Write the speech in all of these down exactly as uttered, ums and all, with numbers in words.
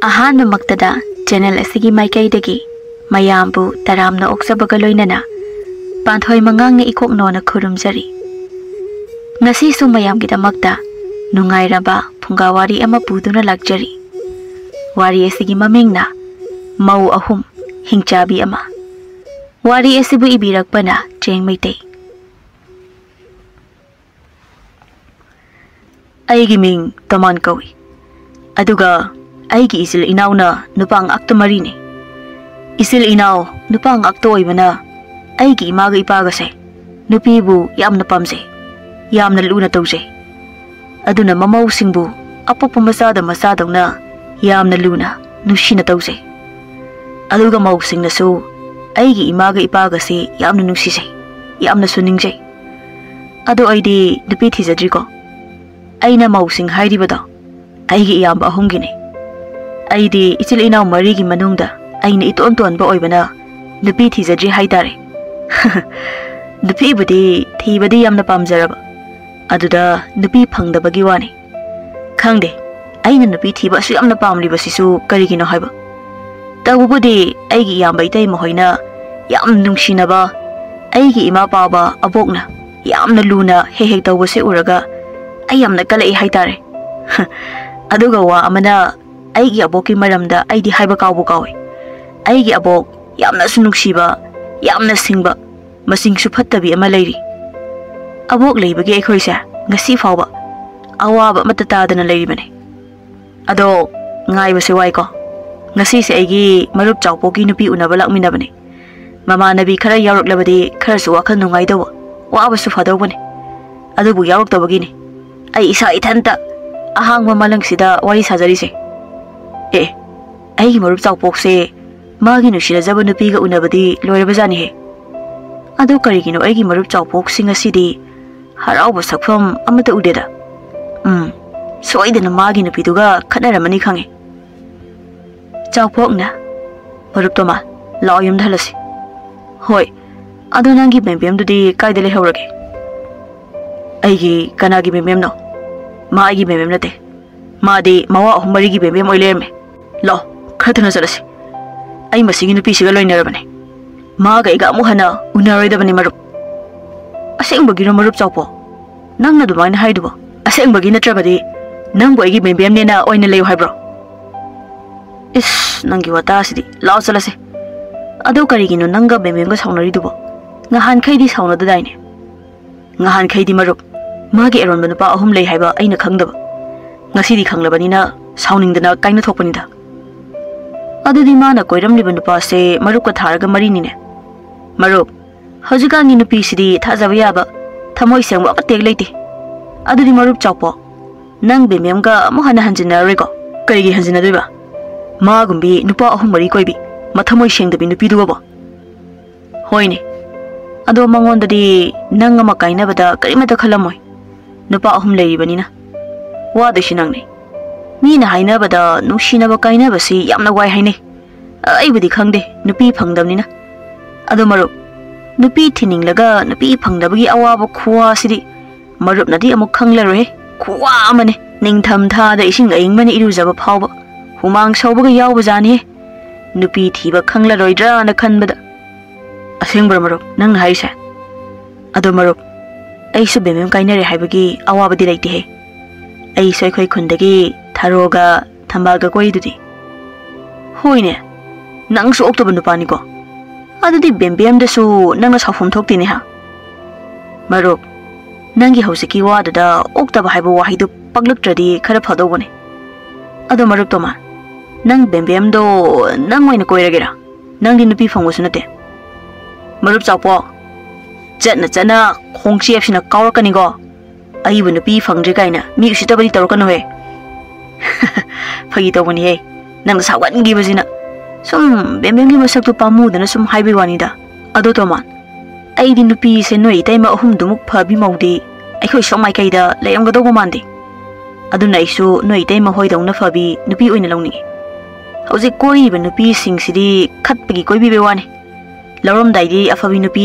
ꯑꯍꯥꯟꯕꯃꯛꯇꯗ channel ꯑꯁꯤꯒꯤ ꯃꯥꯏꯀꯩꯗꯒꯤ ꯃꯌꯥꯝꯕꯨ ꯇꯔꯥꯝꯅ ꯑꯣꯛꯆꯕꯒ ꯂꯣꯏꯅꯅ ꯄꯥꯟꯊꯣꯏ ꯃꯉꯥꯡꯅ ꯏꯀꯣꯛꯅꯣꯅ ꯈꯨꯔꯨꯝꯖꯔꯤ꯫ ꯉꯁꯤꯁꯨ ꯃꯌꯥꯝꯒꯤꯗꯃꯛꯇ ꯅꯨꯡꯉꯥꯏꯔꯕ ꯐꯨꯡꯒꯥ ꯋꯥꯔꯤ ꯑꯃ ꯄꯨꯗꯨꯅ ꯂꯥꯛꯆꯔꯤ꯫ ꯋꯥꯔꯤ ꯑꯁꯤꯒꯤ ꯃꯃꯤꯡꯅ ꯃꯧ ꯑꯍꯨꯝ ꯍꯤꯡꯆꯥꯕꯤ ꯑꯃ꯫ ꯋꯥꯔꯤ ꯑꯁꯤꯕꯨ ꯏꯕꯤꯔꯛꯄꯅ ꯆꯦꯡ ꯃꯩꯇꯩ꯫ ꯑꯩꯒꯤ ꯃꯤꯡ ꯇꯣꯃꯥꯟ ꯀꯧꯏ꯫ ꯑꯗꯨꯒ ꯑꯩꯒꯤ ꯏꯆꯤꯜ ꯏꯅꯥꯎꯅ ꯅꯨꯄꯥ ꯉꯥꯛꯇ ꯃꯔꯤꯅꯤ꯫ ꯏꯆꯤꯜ ꯏꯅꯥꯎ ꯅꯨꯄꯥ ꯉꯥꯛꯇ ꯑꯣꯏꯕꯅ ꯑꯩꯒꯤ ꯏꯃꯥꯒ ꯏꯄꯥꯒꯁꯦ ꯅꯨꯄꯤꯕꯨ ꯌꯥꯝꯅ ꯄꯥꯝꯖꯩ, ꯌꯥꯝꯅ ꯂꯨꯅ ꯇꯧꯖꯩ꯫ ꯑꯗꯨꯅ ꯃꯃꯧꯁꯤꯡꯕꯨ ꯑꯄꯣꯛꯄ ꯃꯆꯥꯗ ꯃꯆꯥꯗꯧꯅ ꯌꯥꯝꯅ ꯂꯨꯅ ꯅꯨꯡꯁꯤꯅ ꯇꯧꯖꯩ꯫ ꯑꯗꯨꯒ ꯃꯧꯁꯤꯡꯅꯁꯨ ꯑꯩꯒꯤ ꯏꯃꯥꯒ ꯏꯄꯥꯒꯁꯤ ꯌꯥꯝꯅ ꯅꯨꯡꯁꯤꯖꯩ, ꯌꯥꯝꯅꯁꯨ ꯅꯤꯡꯖꯩ꯫ ꯑꯗꯣ ꯑꯩꯗꯤ ꯅꯨꯄꯤ ꯊꯤꯖꯗ꯭ꯔꯤꯀꯣ꯫ ꯑꯩꯅ ꯃꯧꯁꯤꯡ ꯍꯥꯏꯔꯤꯕꯗꯣ ꯑꯩꯒꯤ ꯏꯌꯥꯝꯕ ꯑꯍꯨꯝꯒꯤꯅꯤ꯫ ꯑꯩꯗꯤ ꯏꯆꯤꯜ ꯏꯅꯥꯎ ꯃꯔꯤꯒꯤ ꯃꯅꯨꯡꯗ ꯑꯩꯅ ꯏꯇꯣꯟ ꯇꯣꯟꯕ ꯑꯣꯏꯕꯅ ꯅꯨꯄꯤ ꯊꯤꯖꯗ꯭ꯔꯤ ꯍꯥꯏꯇꯥꯔꯦ꯫ ꯅꯨꯄꯤꯕꯨꯗꯤ ꯊꯤꯕꯗꯤ ꯌꯥꯝꯅ ꯄꯥꯝꯖꯔꯕ, ꯑꯗꯨꯗ ꯅꯨꯄꯤ ꯐꯪꯗꯕꯒꯤ ꯋꯥꯅꯤ꯫ ꯈꯪꯗꯦ, ꯑꯩꯅ ꯅꯨꯄꯤ ꯊꯤꯕ ꯑꯁꯨꯛ ꯌꯥꯝꯅ ꯄꯥꯝꯂꯤꯕꯁꯤꯁꯨ ꯀꯔꯤꯒꯤꯅꯣ ꯍꯥꯏꯕ꯫ ꯇꯧꯕꯕꯨꯗꯤ ꯑꯩꯒꯤ ꯏꯌꯥꯝꯕ ꯏꯇꯩꯃ ꯍꯣꯏꯅ ꯌꯥꯝ ꯅꯨꯡꯁꯤꯅꯕ, ꯑꯩꯒꯤ ꯏꯃꯥ ꯄꯥꯕ ꯑꯕꯣꯛꯅ ꯌꯥꯝꯅ ꯂꯨꯅ ꯍꯦꯛ ꯍꯦꯛ ꯇꯧꯕꯁꯦ ꯎꯔꯒ ꯑꯩ ꯌꯥꯝꯅ ꯀꯜꯂꯛꯏ ꯍꯥꯏꯇꯥꯔꯦ꯫ ꯑꯗꯨꯒ ꯋꯥ ꯑꯃꯅ, ꯑꯩꯒꯤ ꯑꯕꯣꯛꯀꯤ ꯃꯔꯝꯗ ꯑꯩꯗꯤ ꯍꯥꯏꯕ ꯀꯥꯎꯕꯨ ꯀꯥꯎꯏ꯫ ꯑꯩꯒꯤ ꯑꯕꯣꯛ ꯌꯥꯝꯅꯁꯨ ꯅꯨꯡꯁꯤꯕ, ꯌꯥꯝꯅ ꯁꯤꯡꯕ, ꯃꯆꯤꯡꯁꯨ ꯐꯠꯇꯕꯤ ꯑꯃ ꯂꯩꯔꯤ꯫ ꯑꯕꯣꯛ ꯂꯩꯕꯒꯤ ꯑꯩꯈꯣꯏꯁꯦ ꯉꯁꯤ ꯐꯥꯎꯕ ꯑꯋꯥꯕ ꯑꯃꯠꯇ ꯇꯥꯗꯅ ꯂꯩꯔꯤꯕꯅꯤ꯫ ꯑꯗꯣ ꯉꯥꯏꯕꯁꯦ ꯋꯥꯏꯀꯣ꯫ ꯉꯁꯤꯁꯦ ꯑꯩꯒꯤ ꯃꯔꯨꯞ ꯆꯥꯎꯄꯣꯛꯀꯤ ꯅꯨꯄꯤ ꯎꯅꯕ ꯂꯥꯛꯃꯤꯟꯅꯕꯅꯤ꯫ ꯃꯃꯥꯟꯅꯕꯤ ꯈꯔ ꯌꯥꯎꯔꯛꯂꯕꯗꯤ ꯈꯔꯁꯨ ꯋꯥꯈꯜ ꯅꯨꯡꯉꯥꯏꯗꯧꯕ, ꯋꯥꯕꯁꯨ ꯐꯗꯧꯕꯅꯤ꯫ ꯑꯗꯨꯕꯨ ꯌꯥꯎꯔꯛꯇꯕꯒꯤꯅꯤ ꯑꯩ ꯏꯁꯥ ꯏꯊꯟꯇ ꯑꯍꯥꯡꯕ ꯃꯥꯂꯪꯁꯤꯗ ꯋꯥꯔꯤ ꯁꯥꯖꯔꯤꯁꯦ꯫ ꯑꯦ, ꯑꯩꯒꯤ ꯃꯔꯨꯞ ꯆꯥꯎꯄꯣꯛꯁꯦ ꯃꯥꯒꯤ ꯅꯨꯡꯁꯤꯅꯖꯕ ꯅꯨꯄꯤꯒ ꯎꯅꯕꯗꯤ ꯂꯣꯏꯔꯕꯖꯥꯠꯅꯤꯍꯦ꯫ ꯑꯗꯣ ꯀꯔꯤꯒꯤꯅꯣ ꯑꯩꯒꯤ ꯃꯔꯨꯞ ꯆꯥꯎꯄꯣꯛꯁꯤ ꯉꯁꯤꯗꯤ ꯍꯔꯥꯎꯕ ꯁꯛꯐꯝ ꯑꯃꯠꯇ ꯎꯗꯦꯗ? ꯎꯝ, ꯁꯣꯏꯗꯅ ꯃꯥꯒꯤ ꯅꯨꯄꯤꯗꯨꯒ ꯈꯠꯅꯔꯝꯃꯅꯤ ꯈꯪꯉꯦ꯫ ꯆꯥꯎꯄꯣꯛꯅ, "ꯃꯔꯨꯞ ꯇꯣꯃꯥ, ꯂꯥꯛꯑꯣ ꯌꯨꯝꯗ ꯍꯜꯂꯁꯤ꯫" "ꯍꯣꯏ, ꯑꯗꯣ ꯅꯪꯒꯤ ꯕꯦꯝꯕꯦꯝꯗꯨꯗꯤ ꯀꯥꯏꯗ ꯂꯩꯍꯧꯔꯒꯦ?" "ꯑꯩꯒꯤ ꯀꯅꯥꯒꯤ ꯕꯦꯝꯕꯦꯝꯅꯣ? ꯃꯥ ꯑꯩꯒꯤ ꯕꯦꯝꯕꯦꯝ ꯅꯠꯇꯦ꯫ ꯃꯥꯗꯤ ꯃꯋꯥ ꯑꯍꯨꯝ ꯃꯔꯤꯒꯤ ꯕꯦꯝꯕꯦꯝ ꯑꯣꯏ ꯂꯩꯔꯝꯃꯦ꯫" ꯂꯥꯛꯑꯣ, ꯈꯔ ꯊꯨꯅ ꯆꯠꯂꯁꯤ꯫ ꯑꯩ ꯃꯁꯤꯒꯤ ꯅꯨꯄꯤꯁꯤꯒ ꯂꯣꯏꯅꯔꯕꯅꯦ꯫ ꯃꯥꯒ ꯑꯩꯒ ꯑꯃꯨꯛ ꯍꯟꯅ ꯎꯅꯔꯣꯏꯗꯕꯅꯤ, ꯃꯔꯨꯞ꯫ ꯑꯁꯦꯡꯕꯒꯤꯔꯣ, ꯃꯔꯨꯞ ꯆꯥꯎꯄꯣ? ꯅꯪꯅ ꯑꯗꯨꯃꯥꯏꯅ ꯍꯥꯏꯗꯨꯕꯣ? ꯑꯁꯦꯡꯕꯒꯤ ꯅꯠꯇ꯭ꯔꯕꯗꯤ ꯅꯪꯕꯨ ꯑꯩꯒꯤ ꯕꯦꯝꯕꯦꯝꯅꯦꯅ ꯑꯣꯏꯅ ꯂꯩꯌꯨ ꯍꯥꯏꯕ꯭ꯔꯣ? ꯏꯁ, ꯅꯪꯒꯤ ꯋꯥꯇꯥꯁꯤꯗꯤ꯫ ꯂꯥꯛꯑꯣ, ꯆꯠꯂꯁꯦ꯫ ꯑꯗꯣ ꯀꯔꯤꯒꯤꯅꯣ ꯅꯪꯒ ꯕꯦꯝꯕꯦꯝꯒ ꯁꯥꯎꯅꯔꯤꯗꯨꯕꯣ? ꯉꯍꯥꯟꯈꯩꯗꯤ ꯁꯥꯎꯅꯗꯗꯥꯏꯅꯦ? ꯉꯍꯥꯟꯈꯩꯗꯤ, ꯃꯔꯨꯞ, ꯃꯥꯒꯤ ꯑꯔꯣꯟꯕ ꯅꯨꯄꯥ ꯑꯍꯨꯝ ꯂꯩ ꯍꯥꯏꯕ ꯑꯩꯅ ꯈꯪꯗꯕ꯫ ꯉꯁꯤꯗꯤ ꯈꯪꯂꯕꯅꯤꯅ ꯁꯥꯎꯅꯤꯡꯗꯅ ꯀꯥꯏꯅ ꯊꯣꯛꯄꯅꯤꯗ꯫ ꯑꯗꯨꯗꯤ ꯃꯥꯅ ꯀꯣꯏꯔꯝꯂꯤꯕ ꯅꯨꯄꯥꯁꯦ ꯃꯔꯨꯞꯀ ꯊꯥꯔꯒ ꯃꯔꯤꯅꯤꯅꯦ꯫ ꯃꯔꯨꯞ, ꯍꯧꯖꯤꯛꯀꯥꯟꯒꯤ ꯅꯨꯄꯤꯁꯤꯗꯤ ꯊꯥꯖꯕ ꯌꯥꯕ, ꯊꯃꯣꯏ ꯁꯦꯡꯕ ꯑꯃꯠꯇ ꯍꯦꯛ ꯂꯩꯇꯦ꯫ ꯑꯗꯨꯗꯤ ꯃꯔꯨꯞ ꯆꯥꯎꯄꯣ, ꯅꯪ ꯕꯦꯝꯕꯦꯝꯒ ꯑꯃꯨꯛ ꯍꯟꯅ ꯍꯟꯖꯤꯟꯅꯔꯔꯣꯏꯀꯣ? ꯀꯔꯤꯒꯤ ꯍꯟꯖꯤꯟꯅꯗꯣꯏꯕ? ꯃꯥꯒꯨꯝꯕꯤ ꯅꯨꯄꯥ ꯑꯍꯨꯝ ꯃꯔꯤ ꯀꯣꯏꯕꯤ, ꯃꯊꯃꯣꯏ ꯁꯦꯡꯗꯕꯤ ꯅꯨꯄꯤꯗꯨꯒꯕꯣ? ꯍꯣꯏꯅꯦ, ꯑꯗꯣ ꯃꯉꯣꯟꯗꯗꯤ ꯅꯪ ꯑꯃ ꯀꯥꯏꯅꯕꯗ ꯀꯔꯤꯃꯠꯇ ꯈꯜꯂꯝꯃꯣꯏ꯫ ꯅꯨꯄꯥ ꯑꯍꯨꯝ ꯂꯩꯔꯤꯕꯅꯤꯅ꯫ ꯋꯥꯗꯣꯏꯁꯤ ꯅꯪꯅꯦ꯫ ꯃꯤꯅ ꯍꯥꯏꯅꯕꯗ ꯅꯨꯡꯁꯤꯅꯕ ꯀꯥꯏꯅꯕꯁꯤ ꯌꯥꯝꯅ ꯋꯥꯏ ꯍꯥꯏꯅꯩ꯫ ꯑꯩꯕꯨꯗꯤ ꯈꯪꯗꯦ, ꯅꯨꯄꯤ ꯐꯪꯗꯕꯅꯤꯅ꯫ ꯑꯗꯣ ꯃꯔꯨꯞ, ꯅꯨꯄꯤ ꯊꯤꯅꯤꯡꯂꯒ ꯅꯨꯄꯤ ꯐꯪꯗꯕꯒꯤ ꯑꯋꯥꯕ ꯈꯨꯋꯥꯁꯤꯗꯤ ꯃꯔꯨꯞꯅꯗꯤ ꯑꯃꯨꯛ ꯈꯪꯂꯔꯣꯏꯍꯦ꯫ ꯈꯨꯋꯥ ꯑꯃꯅꯦ꯫ ꯅꯤꯡꯊꯝ ꯊꯥꯗ ꯏꯁꯤꯡ ꯑꯏꯪꯕꯅ ꯏꯔꯨꯖꯕ ꯐꯥꯎꯕ ꯍꯨꯃꯥꯡ ꯁꯧꯕꯒ ꯌꯥꯎꯕꯖꯥꯠꯅꯤꯍꯦ꯫ ꯅꯨꯄꯤ ꯊꯤꯕ ꯈꯪꯂꯔꯣꯏꯗ꯭ꯔꯥꯅ ꯈꯟꯕꯗ꯫ ꯑꯁꯦꯡꯕ꯭ꯔꯣ ꯃꯔꯨꯞ, ꯅꯪꯅ ꯍꯥꯏꯔꯤꯁꯦ? ꯑꯗꯣ ꯃꯔꯨꯞ, ꯑꯩꯁꯨ ꯕꯦꯝꯕꯦꯝ ꯀꯥꯏꯅꯔꯦ ꯍꯥꯏꯕꯒꯤ ꯑꯋꯥꯕꯗꯤ ꯂꯩꯇꯦꯍꯦ꯫ ꯑꯩꯁꯨ ꯑꯩꯈꯣꯏ ꯈꯨꯟꯗꯒꯤ ꯊꯔꯣꯒ ꯊꯝꯕꯥꯜꯒ ꯀꯣꯏꯔꯤꯗꯨꯗꯤ꯫ ꯍꯣꯏꯅꯦ, ꯅꯪꯁꯨ ꯑꯣꯛꯇꯕ ꯅꯨꯄꯥꯅꯤꯀꯣ꯫ ꯑꯗꯨꯗꯤ ꯕꯦꯝꯕꯦꯝꯗꯁꯨ ꯅꯪꯅ ꯁꯥꯎꯐꯝ ꯊꯣꯛꯇꯦꯅꯦ ꯍꯥ? ꯃꯔꯨꯞ, ꯅꯪꯒꯤ ꯍꯧꯖꯤꯛꯀꯤ ꯋꯥꯗꯨꯗ ꯑꯣꯛꯇꯕ ꯍꯥꯏꯕ ꯋꯥꯍꯩꯗꯨ ꯄꯛꯂꯛꯇ꯭ꯔꯗꯤ ꯈꯔ ꯐꯗꯧꯕꯅꯦ꯫ ꯑꯗꯣ ꯃꯔꯨꯞ ꯇꯣꯃꯥ, ꯅꯪ ꯕꯦꯝꯕꯦꯝꯗꯣ ꯅꯪ ꯑꯣꯏꯅ ꯀꯣꯏꯔꯒꯦꯔꯥ? ꯅꯪꯗꯤ ꯅꯨꯄꯤ ꯐꯪꯕꯁꯨ ꯅꯠꯇꯦ꯫ ꯃꯔꯨꯞ ꯆꯥꯎꯄꯣ, ꯆꯠꯅ ꯆꯠꯅ ꯈꯣꯡꯆꯦꯞꯁꯤꯅ ꯀꯥꯎꯔꯛꯀꯅꯤꯀꯣ꯫ ꯑꯩꯕꯨ ꯅꯨꯄꯤ ꯐꯪꯗ꯭ꯔꯤ ꯀꯥꯏꯅ ꯃꯤ ꯎꯁꯤꯠꯇꯕꯗꯤ ꯇꯧꯔꯛꯀꯅꯨꯍꯦ꯫ ꯐꯥꯒꯤ ꯇꯧꯕꯅꯤꯍꯦ꯫ ꯅꯪꯅ ꯁꯥꯎꯒꯟꯈꯤꯕꯁꯤꯅ꯫ ꯁꯨꯝ ꯕꯦꯝꯕꯦꯝꯒꯤ ꯃꯁꯛꯇꯨ ꯄꯥꯝꯃꯨꯗꯅ ꯁꯨꯝ ꯍꯥꯏꯕꯩ ꯋꯥꯅꯤꯗ꯫ ꯑꯗꯣ ꯇꯣꯃꯥꯟ, ꯑꯩꯗꯤ ꯅꯨꯄꯤꯁꯦ ꯅꯣꯏ ꯏꯇꯩꯃ ꯑꯍꯨꯝꯗꯨꯃꯨꯛ ꯐꯕꯤ ꯃꯧꯗꯤ ꯑꯩꯈꯣꯏ ꯁꯣꯝ ꯃꯥꯏꯀꯩꯗ ꯂꯩꯔꯝꯒꯗꯧꯕ ꯃꯥꯟꯗꯦ꯫ ꯑꯗꯨꯅ ꯑꯩꯁꯨ ꯅꯣꯏ ꯏꯇꯩꯃ ꯍꯣꯏꯗꯧꯅ ꯐꯕꯤ ꯅꯨꯄꯤ ꯑꯣꯏꯅ ꯂꯧꯅꯤꯡꯉꯤ꯫ ꯍꯧꯖꯤꯛ ꯀꯣꯏꯔꯤꯕ ꯅꯨꯄꯤꯁꯤꯡꯁꯤꯗꯤ ꯈꯠꯄꯒꯤ ꯀꯣꯏꯕꯤꯕꯩ ꯋꯥꯅꯤ꯫ ꯂꯧꯔꯝꯗꯥꯏꯗꯤ ꯑꯐꯕꯤ ꯅꯨꯄꯤ,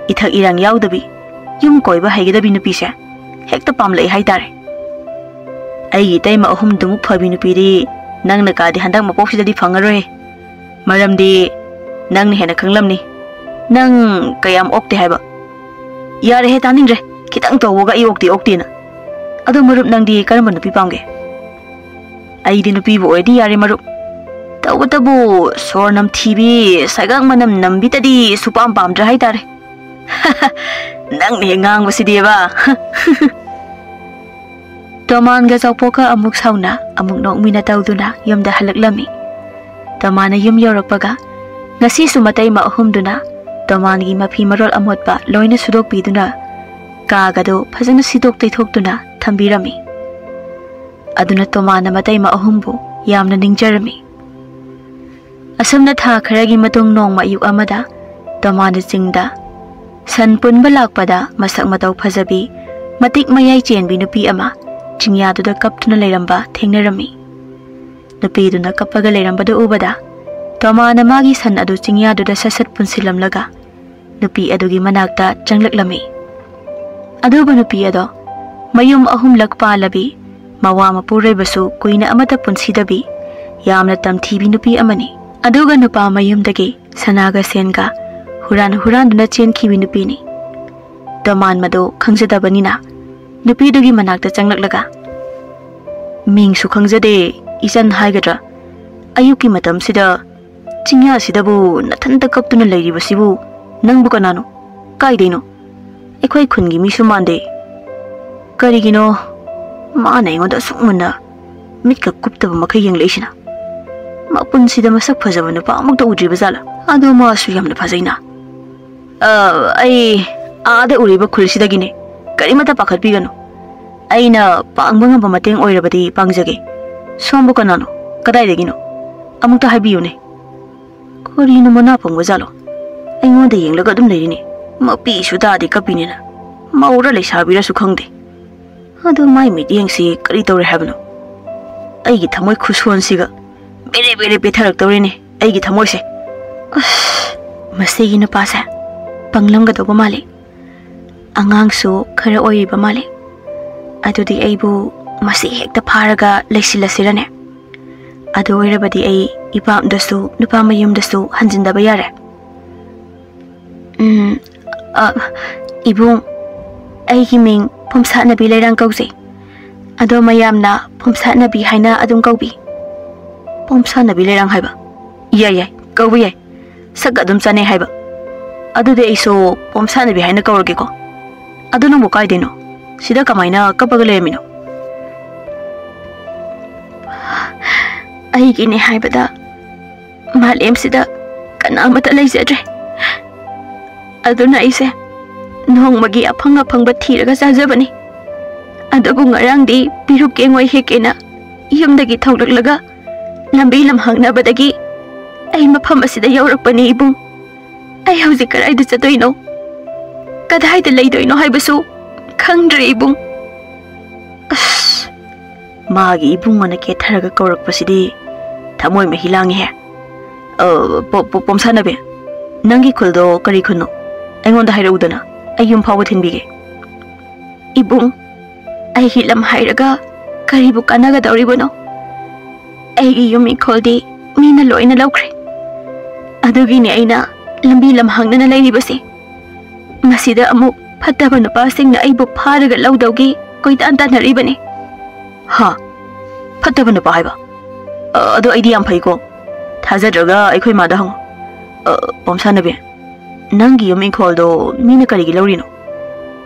ꯏꯊꯛ ꯏꯔꯥꯡ ꯌꯥꯎꯗꯕꯤ, ꯌꯨꯝ ꯀꯣꯏꯕ ꯍꯩꯒꯗꯕꯤ ꯅꯨꯄꯤꯁꯦ ꯍꯦꯛꯇ ꯄꯥꯝꯂꯛꯑꯦ ꯍꯥꯏꯇꯥꯔꯦ꯫ ꯑꯩꯒꯤ ꯏꯇꯩꯃ ꯑꯍꯨꯝꯗꯨꯃꯨꯛ ꯐꯕꯤ ꯅꯨꯄꯤꯗꯤ ꯅꯪꯅ ꯀꯥꯗꯤ ꯍꯟꯗꯛ ꯃꯄꯣꯛꯁꯤꯗꯗꯤ ꯐꯪꯉꯔꯣꯏꯍꯦ꯫ ꯃꯔꯝꯗꯤ ꯅꯪꯅ ꯍꯦꯟꯅ ꯈꯪꯂꯝꯅꯤ꯫ ꯅꯪ ꯀꯌꯥꯝ ꯑꯣꯛꯇꯦ ꯍꯥꯏꯕ꯫ ꯌꯥꯔꯦꯍꯦ, ꯇꯥꯅꯤꯡꯗ꯭ꯔꯦ꯫ ꯈꯤꯇꯪ ꯇꯧꯕꯒ ꯑꯩ ꯑꯣꯛꯇꯦ ꯑꯣꯛꯇꯦꯅ꯫ ꯑꯗꯣ ꯃꯔꯨꯞ, ꯅꯪꯗꯤ ꯀꯔꯝꯕ ꯅꯨꯄꯤ ꯄꯥꯝꯒꯦ? ꯑꯩꯗꯤ ꯅꯨꯄꯤꯕꯨ ꯑꯣꯏꯔꯗꯤ ꯌꯥꯔꯦ ꯃꯔꯨꯞ꯫ ꯇꯧꯕꯇꯕꯨ ꯁꯣꯔ ꯅꯝꯊꯤꯕꯤ, ꯁꯩꯒꯥꯛ ꯃꯅꯝ ꯅꯝꯕꯤꯇꯗꯤ ꯁꯨꯄꯥꯝ ꯄꯥꯝꯗ꯭ꯔꯦ ꯍꯥꯏꯇꯥꯔꯦ꯫ ꯅꯪꯅ ꯍꯦꯛ ꯉꯥꯡꯕꯁꯤꯗꯤꯕ꯫ ꯇꯣꯃꯥꯟꯒ ꯆꯥꯎꯄꯣꯛꯀ ꯑꯃꯨꯛ ꯁꯥꯎꯅ, ꯑꯃꯨꯛ ꯅꯣꯛꯃꯤꯟꯅ ꯇꯧꯗꯨꯅ ꯌꯨꯝꯗ ꯍꯜꯂꯛꯂꯝꯃꯤ꯫ ꯇꯣꯃꯥꯟꯅ ꯌꯨꯝ ꯌꯧꯔꯛꯄꯒ ꯉꯁꯤꯁꯨ ꯃꯇꯩꯃ ꯑꯍꯨꯝꯗꯨꯅ ꯇꯣꯃꯥꯟꯒꯤ ꯃꯐꯤ ꯃꯔꯣꯜ ꯑꯃꯣꯠꯄ ꯂꯣꯏꯅ ꯁꯨꯗꯣꯛꯄꯤꯗꯨꯅ ꯀꯥꯒꯗꯨ ꯐꯖꯅ ꯁꯤꯗꯣꯛ ꯇꯩꯊꯣꯛꯇꯨꯅ ꯊꯝꯕꯤꯔꯝꯃꯤ꯫ ꯑꯗꯨꯅ ꯇꯣꯃꯥꯟꯅ ꯃꯇꯩꯃ ꯑꯍꯨꯝꯕꯨ ꯌꯥꯝꯅ ꯅꯤꯡꯖꯔꯝꯃꯤ꯫ ꯑꯁꯨꯝꯅ ꯊꯥ ꯈꯔꯒꯤ ꯃꯇꯨꯡ ꯅꯣꯡꯃ ꯑꯌꯨꯛ ꯑꯃꯗ ꯇꯣꯃꯥꯟꯅ ꯆꯤꯡꯗ ꯁꯟ ꯄꯨꯟꯕ ꯂꯥꯛꯄꯗ ꯃꯁꯛ ꯃꯇꯧ ꯐꯖꯕꯤ, ꯃꯇꯤꯛ ꯃꯌꯥꯏ ꯆꯦꯟꯕꯤ ꯅꯨꯄꯤ ꯑꯃ ꯆꯤꯡꯌꯥꯗꯨꯗ ꯀꯞꯇꯨꯅ ꯂꯩꯔꯝꯕ ꯊꯦꯡꯅꯔꯝꯃꯤ꯫ ꯅꯨꯄꯤꯗꯨꯅ ꯀꯞꯄꯒ ꯂꯩꯔꯝꯕꯗꯨ ꯎꯕꯗ ꯇꯣꯃꯥꯟꯅ ꯃꯥꯒꯤ ꯁꯟ ꯑꯗꯨ ꯆꯤꯡꯌꯥꯗꯨꯗ ꯁꯠ ꯁꯠ ꯄꯨꯟꯁꯤꯜꯂꯝꯂꯒ ꯅꯨꯄꯤ ꯑꯗꯨꯒꯤ ꯃꯅꯥꯛꯇ ꯆꯪꯂꯛꯂꯝꯃꯤ꯫ ꯑꯗꯨꯕꯨ ꯅꯨꯄꯤ ꯑꯗꯣ ꯃꯌꯨꯝ ꯑꯍꯨꯝꯂꯛ ꯄꯥꯜꯂꯕꯤ, ꯃꯋꯥ ꯃꯄꯨꯔꯣꯏꯕꯁꯨ ꯀꯨꯏꯅ ꯑꯃꯠꯇ ꯄꯨꯟꯁꯤꯗꯕꯤ, ꯌꯥꯝꯅ ꯇꯝꯊꯤꯕꯤ ꯅꯨꯄꯤ ꯑꯃꯅꯤ꯫ ꯑꯗꯨꯒ ꯅꯨꯄꯥ ꯃꯌꯨꯝꯗꯒꯤ ꯁꯅꯥꯒ ꯁꯦꯟꯒ ꯍꯨꯔꯥꯟ ꯍꯨꯔꯥꯟꯗꯨꯅ ꯆꯦꯟꯈꯤꯕꯤ ꯅꯨꯄꯤꯅꯤ꯫ ꯇꯣꯃꯥꯟ ꯃꯗꯨ ꯈꯪꯖꯗꯕꯅꯤꯅ ꯅꯨꯄꯤꯗꯨꯒꯤ ꯃꯅꯥꯛꯇ ꯆꯪꯂꯛꯂꯒ, "ꯃꯤꯡꯁꯨ ꯈꯪꯖꯗꯦ, ꯏꯆꯟ ꯍꯥꯏꯒꯗ꯭ꯔꯥ? ꯑꯌꯨꯛꯀꯤ ꯃꯇꯝꯁꯤꯗ ꯆꯤꯡꯌꯥꯁꯤꯗꯕꯨ ꯅꯊꯟꯇ ꯀꯞꯇꯨꯅ ꯂꯩꯔꯤꯕꯁꯤꯕꯨ ꯅꯪꯕꯨ ꯀꯅꯥꯅꯣ? ꯀꯥꯏꯗꯩꯅꯣ? ꯑꯩꯈꯣꯏ ꯈꯨꯟꯒꯤ ꯃꯤꯁꯨ ꯃꯥꯟꯗꯦ꯫ ꯀꯔꯤꯒꯤꯅꯣ ꯃꯥꯅ ꯑꯩꯉꯣꯟꯗ ꯑꯁꯨꯛ ꯃꯨꯟꯅ ꯃꯤꯠꯀ ꯀꯨꯞꯇꯕ ꯃꯈꯩ ꯌꯦꯡꯂꯛꯏꯁꯤꯅ? ꯃꯄꯨꯟꯁꯤꯗ ꯃꯁꯛ ꯐꯖꯕ ꯅꯨꯄꯥ ꯑꯃꯨꯛꯇ ꯎꯗ꯭ꯔꯤꯕ ꯖꯥꯠꯂꯥ? ꯑꯗꯣ ꯃꯥꯁꯨ ꯌꯥꯝꯅ ꯐꯖꯩꯅ꯫ ꯑ, ꯑꯩ ꯑꯥꯗ ꯎꯔꯤꯕ ꯈꯨꯜꯁꯤꯗꯒꯤꯅꯦ꯫ ꯀꯔꯤꯃꯠꯇ ꯄꯥꯈꯠꯄꯤꯒꯅꯨ꯫ ꯑꯩꯅ ꯄꯥꯡꯕ ꯉꯝꯕ ꯃꯇꯦꯡ ꯑꯣꯏꯔꯕꯗꯤ ꯄꯥꯡꯖꯒꯦ꯫ ꯁꯣꯝꯕꯨ ꯀꯅꯥꯅꯣ? ꯀꯗꯥꯏꯗꯒꯤꯅꯣ? ꯑꯃꯨꯛꯇ ꯍꯥꯏꯕꯤꯌꯨꯅꯦ꯫" ꯀꯔꯤꯅꯣ ꯃꯅꯥ ꯄꯪꯕ ꯖꯥꯠꯂꯣ? ꯑꯩꯉꯣꯟꯗ ꯌꯦꯡꯂꯒ ꯑꯗꯨꯝ ꯂꯩꯔꯤꯅꯦ꯫ ꯃꯄꯤꯁꯨ ꯇꯥꯗꯦ ꯀꯞꯄꯤꯅꯦꯅ꯫ ꯃꯧꯔ ꯂꯩꯁꯥꯕꯤꯔꯁꯨ ꯈꯪꯗꯦ꯫ ꯑꯗꯨ ꯃꯥꯏ ꯃꯤꯠꯌꯦꯡꯁꯤ ꯀꯔꯤ ꯇꯧꯔꯦ ꯍꯥꯏꯕꯅꯣ? ꯑꯩꯒꯤ ꯊꯃꯣꯏ ꯈꯨꯁꯣꯟꯁꯤꯒ ꯕꯦꯔꯦ ꯕꯦꯔꯦ ꯄꯦꯊꯔꯛꯇꯧꯔꯦꯅꯦ ꯑꯩꯒꯤ ꯊꯃꯣꯏꯁꯦ꯫ ꯑꯁ, ꯃꯁꯤꯒꯤ ꯅꯨꯄꯥꯁꯦ ꯄꯪꯂꯝꯒꯗꯧꯕ ꯃꯥꯜꯂꯤ꯫ ꯑꯉꯥꯡꯁꯨ ꯈꯔ ꯑꯣꯏꯔꯤꯕ ꯃꯥꯜꯂꯤ꯫ ꯑꯗꯨꯗꯤ ꯑꯩꯕꯨ ꯃꯁꯤ ꯍꯦꯛꯇ ꯐꯥꯔꯒ ꯂꯩꯁꯤꯜꯂꯁꯤꯔꯅꯦ? ꯑꯗꯨ ꯑꯣꯏꯔꯕꯗꯤ ꯑꯩ ꯏꯄꯥꯝꯗꯁꯨ ꯅꯨꯄꯥ ꯃꯌꯨꯝꯗꯁꯨ ꯍꯟꯖꯤꯟꯗꯕ ꯌꯥꯔꯦ꯫ ꯎꯝ, ꯑ, ꯏꯕꯨꯡ, ꯑꯩꯒꯤ ꯃꯤꯡ ꯄꯣꯝꯁꯥꯠꯅꯕꯤ ꯂꯩꯔꯥꯡ ꯀꯧꯖꯩ꯫ ꯑꯗꯣ ꯃꯌꯥꯝꯅ ꯄꯣꯝꯁꯥꯠꯅꯕꯤ ꯍꯥꯏꯅ ꯑꯗꯨꯝ ꯀꯧꯕꯤ꯫ ꯄꯣꯝꯁꯥꯠꯅꯕꯤ ꯂꯩꯔꯥꯡ ꯍꯥꯏꯕ? ꯌꯥꯏ, ꯌꯥꯏ, ꯀꯧꯕ ꯌꯥꯏ꯫ ꯁꯛ ꯑꯗꯨꯝ ꯆꯥꯅꯩ ꯍꯥꯏꯕ꯫ ꯑꯗꯨꯗꯤ ꯑꯩꯁꯨ ꯄꯣꯝꯁꯥꯠꯅꯕꯤ ꯍꯥꯏꯅ ꯀꯧꯔꯒꯦꯀꯣ꯫ ꯑꯗꯨ ꯅꯪꯕꯨ ꯀꯥꯏꯗꯩꯅꯣ? ꯁꯤꯗ ꯀꯃꯥꯏꯅ ꯀꯞꯄꯒ ꯂꯩꯔꯝꯃꯤꯅꯣ? ꯑꯩꯒꯤꯅꯦ ꯍꯥꯏꯕꯗ ꯃꯥꯂꯦꯝꯁꯤꯗ ꯀꯅꯥ ꯑꯃꯠꯇ ꯂꯩꯖꯗ꯭ꯔꯦ꯫ ꯑꯗꯨꯅ ꯑꯩꯁꯦ ꯅꯣꯡꯃꯒꯤ ꯑꯐꯪ ꯑꯐꯪꯕ ꯊꯤꯔꯒ ꯆꯥꯖꯕꯅꯤ꯫ ꯑꯗꯨꯕꯨ ꯉꯔꯥꯡꯗꯤ ꯄꯤꯔꯨꯛ ꯀꯦꯡꯉꯣꯏ ꯍꯦꯛꯀꯦꯅ ꯌꯨꯝꯗꯒꯤ ꯊꯣꯛꯂꯛꯂꯒ ꯂꯝꯕꯤ ꯂꯝꯍꯥꯡꯅꯕꯗꯒꯤ ꯑꯩ ꯃꯐꯝ ꯑꯁꯤꯗ ꯌꯧꯔꯛꯄꯅꯤ ꯏꯕꯨꯡ꯫ ꯑꯩ ꯍꯧꯖꯤꯛ ꯀꯗꯥꯏꯗ ꯆꯠꯇꯣꯏꯅꯣ? ꯀꯗꯥꯏꯗ ꯂꯩꯗꯣꯏꯅꯣ ꯍꯥꯏꯕꯁꯨ ꯈꯪꯗ꯭ꯔꯦ ꯏꯕꯨꯡ꯫ ꯑꯁ, ꯃꯥꯒꯤ ꯏꯕꯨꯡ ꯑꯅ ꯀꯦꯊꯔꯒ ꯀꯧꯔꯛꯄꯁꯤꯗꯤ ꯊꯃꯣꯏ ꯃꯍꯤ ꯂꯥꯡꯉꯤꯍꯦ꯫ ꯑ, ꯄꯣ-, ꯄꯣ-, ꯄꯣꯝꯁꯥꯅꯕꯤ, ꯅꯪꯒꯤ ꯈꯨꯜꯗꯣ ꯀꯔꯤ ꯈꯨꯜꯅꯣ? ꯑꯩꯉꯣꯟꯗ ꯍꯥꯏꯔꯛꯎꯗꯅ, ꯑꯩ ꯌꯨꯝ ꯐꯥꯎꯕ ꯊꯤꯟꯕꯤꯒꯦ꯫ ꯏꯕꯨꯡ, ꯑꯩꯒꯤ ꯂꯝ ꯍꯥꯏꯔꯒ ꯀꯔꯤꯕꯨ ꯀꯥꯟꯅꯒꯗꯧꯔꯤꯕꯅꯣ? ꯑꯩꯒꯤ ꯌꯨꯝ ꯏꯪꯈꯣꯜꯗꯤ ꯃꯤꯅ ꯂꯣꯏꯅ ꯂꯧꯈ꯭ꯔꯦ꯫ ꯑꯗꯨꯒꯤꯅꯦ ꯑꯩꯅ ꯂꯝꯕꯤ ꯂꯝꯍꯥꯡꯗꯅ ꯂꯩꯔꯤꯕꯁꯦ꯫ ꯃꯁꯤꯗ ꯑꯃꯨꯛ ꯐꯠꯇꯕ ꯅꯨꯄꯥꯁꯤꯡꯅ ꯑꯩꯕꯨ ꯐꯥꯔꯒ ꯂꯧꯗꯧꯒꯤ ꯀꯣꯏꯇꯥꯟ ꯇꯥꯟꯅꯔꯤꯕꯅꯤ꯫ ꯍꯥ? ꯐꯠꯇꯕ ꯅꯨꯄꯥ ꯍꯥꯏꯕ? ꯑ, ꯑꯗꯣ ꯑꯩꯗꯤ ꯌꯥꯝ ꯐꯩꯀꯣ꯫ ꯊꯥꯖꯗ꯭ꯔꯒ ꯑꯩꯈꯣꯏ ꯃꯥꯗ ꯍꯪꯉꯣ꯫ ꯑ, ꯄꯣꯝꯁꯥꯅꯕꯤ, ꯅꯪꯒꯤ ꯌꯨꯝ ꯏꯪꯈꯣꯜꯗꯣ ꯃꯤꯅ ꯀꯔꯤꯒꯤ ꯂꯧꯔꯤꯅꯣ?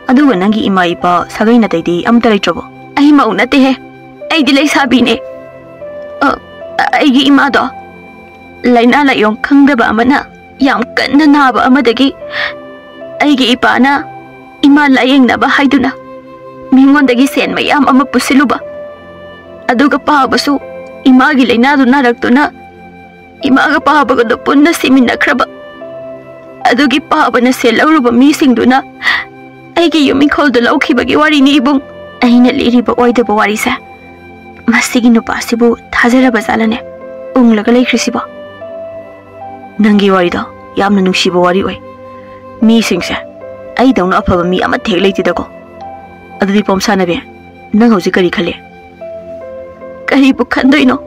ꯑꯗꯨꯒ ꯅꯪꯒꯤ ꯏꯃꯥ ꯏꯄꯥ, ꯁꯥꯒꯩ ꯅꯥꯇꯩꯗꯤ ꯑꯝꯇ ꯂꯩꯇ꯭ꯔꯕꯣ? ꯑꯩ ꯃꯧ ꯅꯠꯇꯦꯍꯦ꯫ ꯑꯩꯗꯤ ꯂꯩꯁꯥꯕꯤꯅꯦ꯫ ꯑ, ꯑꯩꯒꯤ ꯏꯃꯥꯗꯣ ꯂꯥꯏꯅꯥ ꯂꯥꯏꯌꯣꯡ ꯈꯪꯗꯕ ꯑꯃꯅ ꯌꯥꯝ ꯀꯟꯅ ꯅꯥꯕ ꯑꯃꯗꯒꯤ ꯑꯩꯒꯤ ꯏꯄꯥꯅ ꯏꯃꯥ ꯂꯥꯌꯦꯡꯅꯕ ꯍꯥꯏꯗꯨꯅ ꯃꯤꯉꯣꯟꯗꯒꯤ ꯁꯦꯟ ꯃꯌꯥꯝ ꯑꯃ ꯄꯨꯁꯤꯜꯂꯨꯕ꯫ ꯑꯗꯨꯒ ꯄꯥꯕꯁꯨ ꯏꯃꯥꯒꯤ ꯂꯥꯏꯅꯥꯗꯨ ꯅꯥꯔꯛꯇꯨꯅ ꯏꯃꯥꯒ ꯄꯥꯕꯒꯗꯨ ꯄꯨꯟꯅ ꯁꯤꯃꯤꯟꯅꯈ꯭ꯔꯕ꯫ ꯑꯗꯨꯒꯤ ꯄꯥꯕꯅ ꯁꯦꯜ ꯂꯧꯔꯨꯕ ꯃꯤꯁꯤꯡꯗꯨꯅ ꯑꯩꯒꯤ ꯌꯨꯝ ꯏꯪꯈꯣꯜꯗꯨ ꯂꯧꯈꯤꯕꯒꯤ ꯋꯥꯔꯤꯅꯤ ꯏꯕꯨꯡ꯫ ꯑꯩꯅ ꯂꯤꯔꯤꯕ ꯑꯣꯏꯗꯕ ꯋꯥꯔꯤꯁꯦ ꯃꯁꯤꯒꯤ ꯅꯨꯄꯥꯁꯤꯕꯨ ꯊꯥꯖꯔꯕ ꯖꯥꯠꯂꯅꯦ? ꯎꯪꯂꯒ ꯂꯩꯈ꯭ꯔꯤꯁꯤꯕꯣ? ꯅꯪꯒꯤ ꯋꯥꯔꯤꯗꯣ ꯌꯥꯝꯅ ꯅꯨꯡꯁꯤꯕ ꯋꯥꯔꯤ ꯑꯣꯏ꯫ ꯃꯤꯁꯤꯡꯁꯦ ꯑꯩꯗꯧꯅ ꯑꯐꯕ ꯃꯤ ꯑꯃꯠꯇ ꯍꯦꯛ ꯂꯩꯇꯦꯗꯀꯣ꯫ ꯑꯗꯨꯗꯤ ꯄꯣꯝꯁꯥꯅꯕꯤ, ꯅꯪ ꯍꯧꯖꯤꯛ ꯀꯔꯤ ꯈꯜꯂꯤ? ꯀꯔꯤꯕꯨ ꯈꯟꯗꯣꯏꯅꯣ?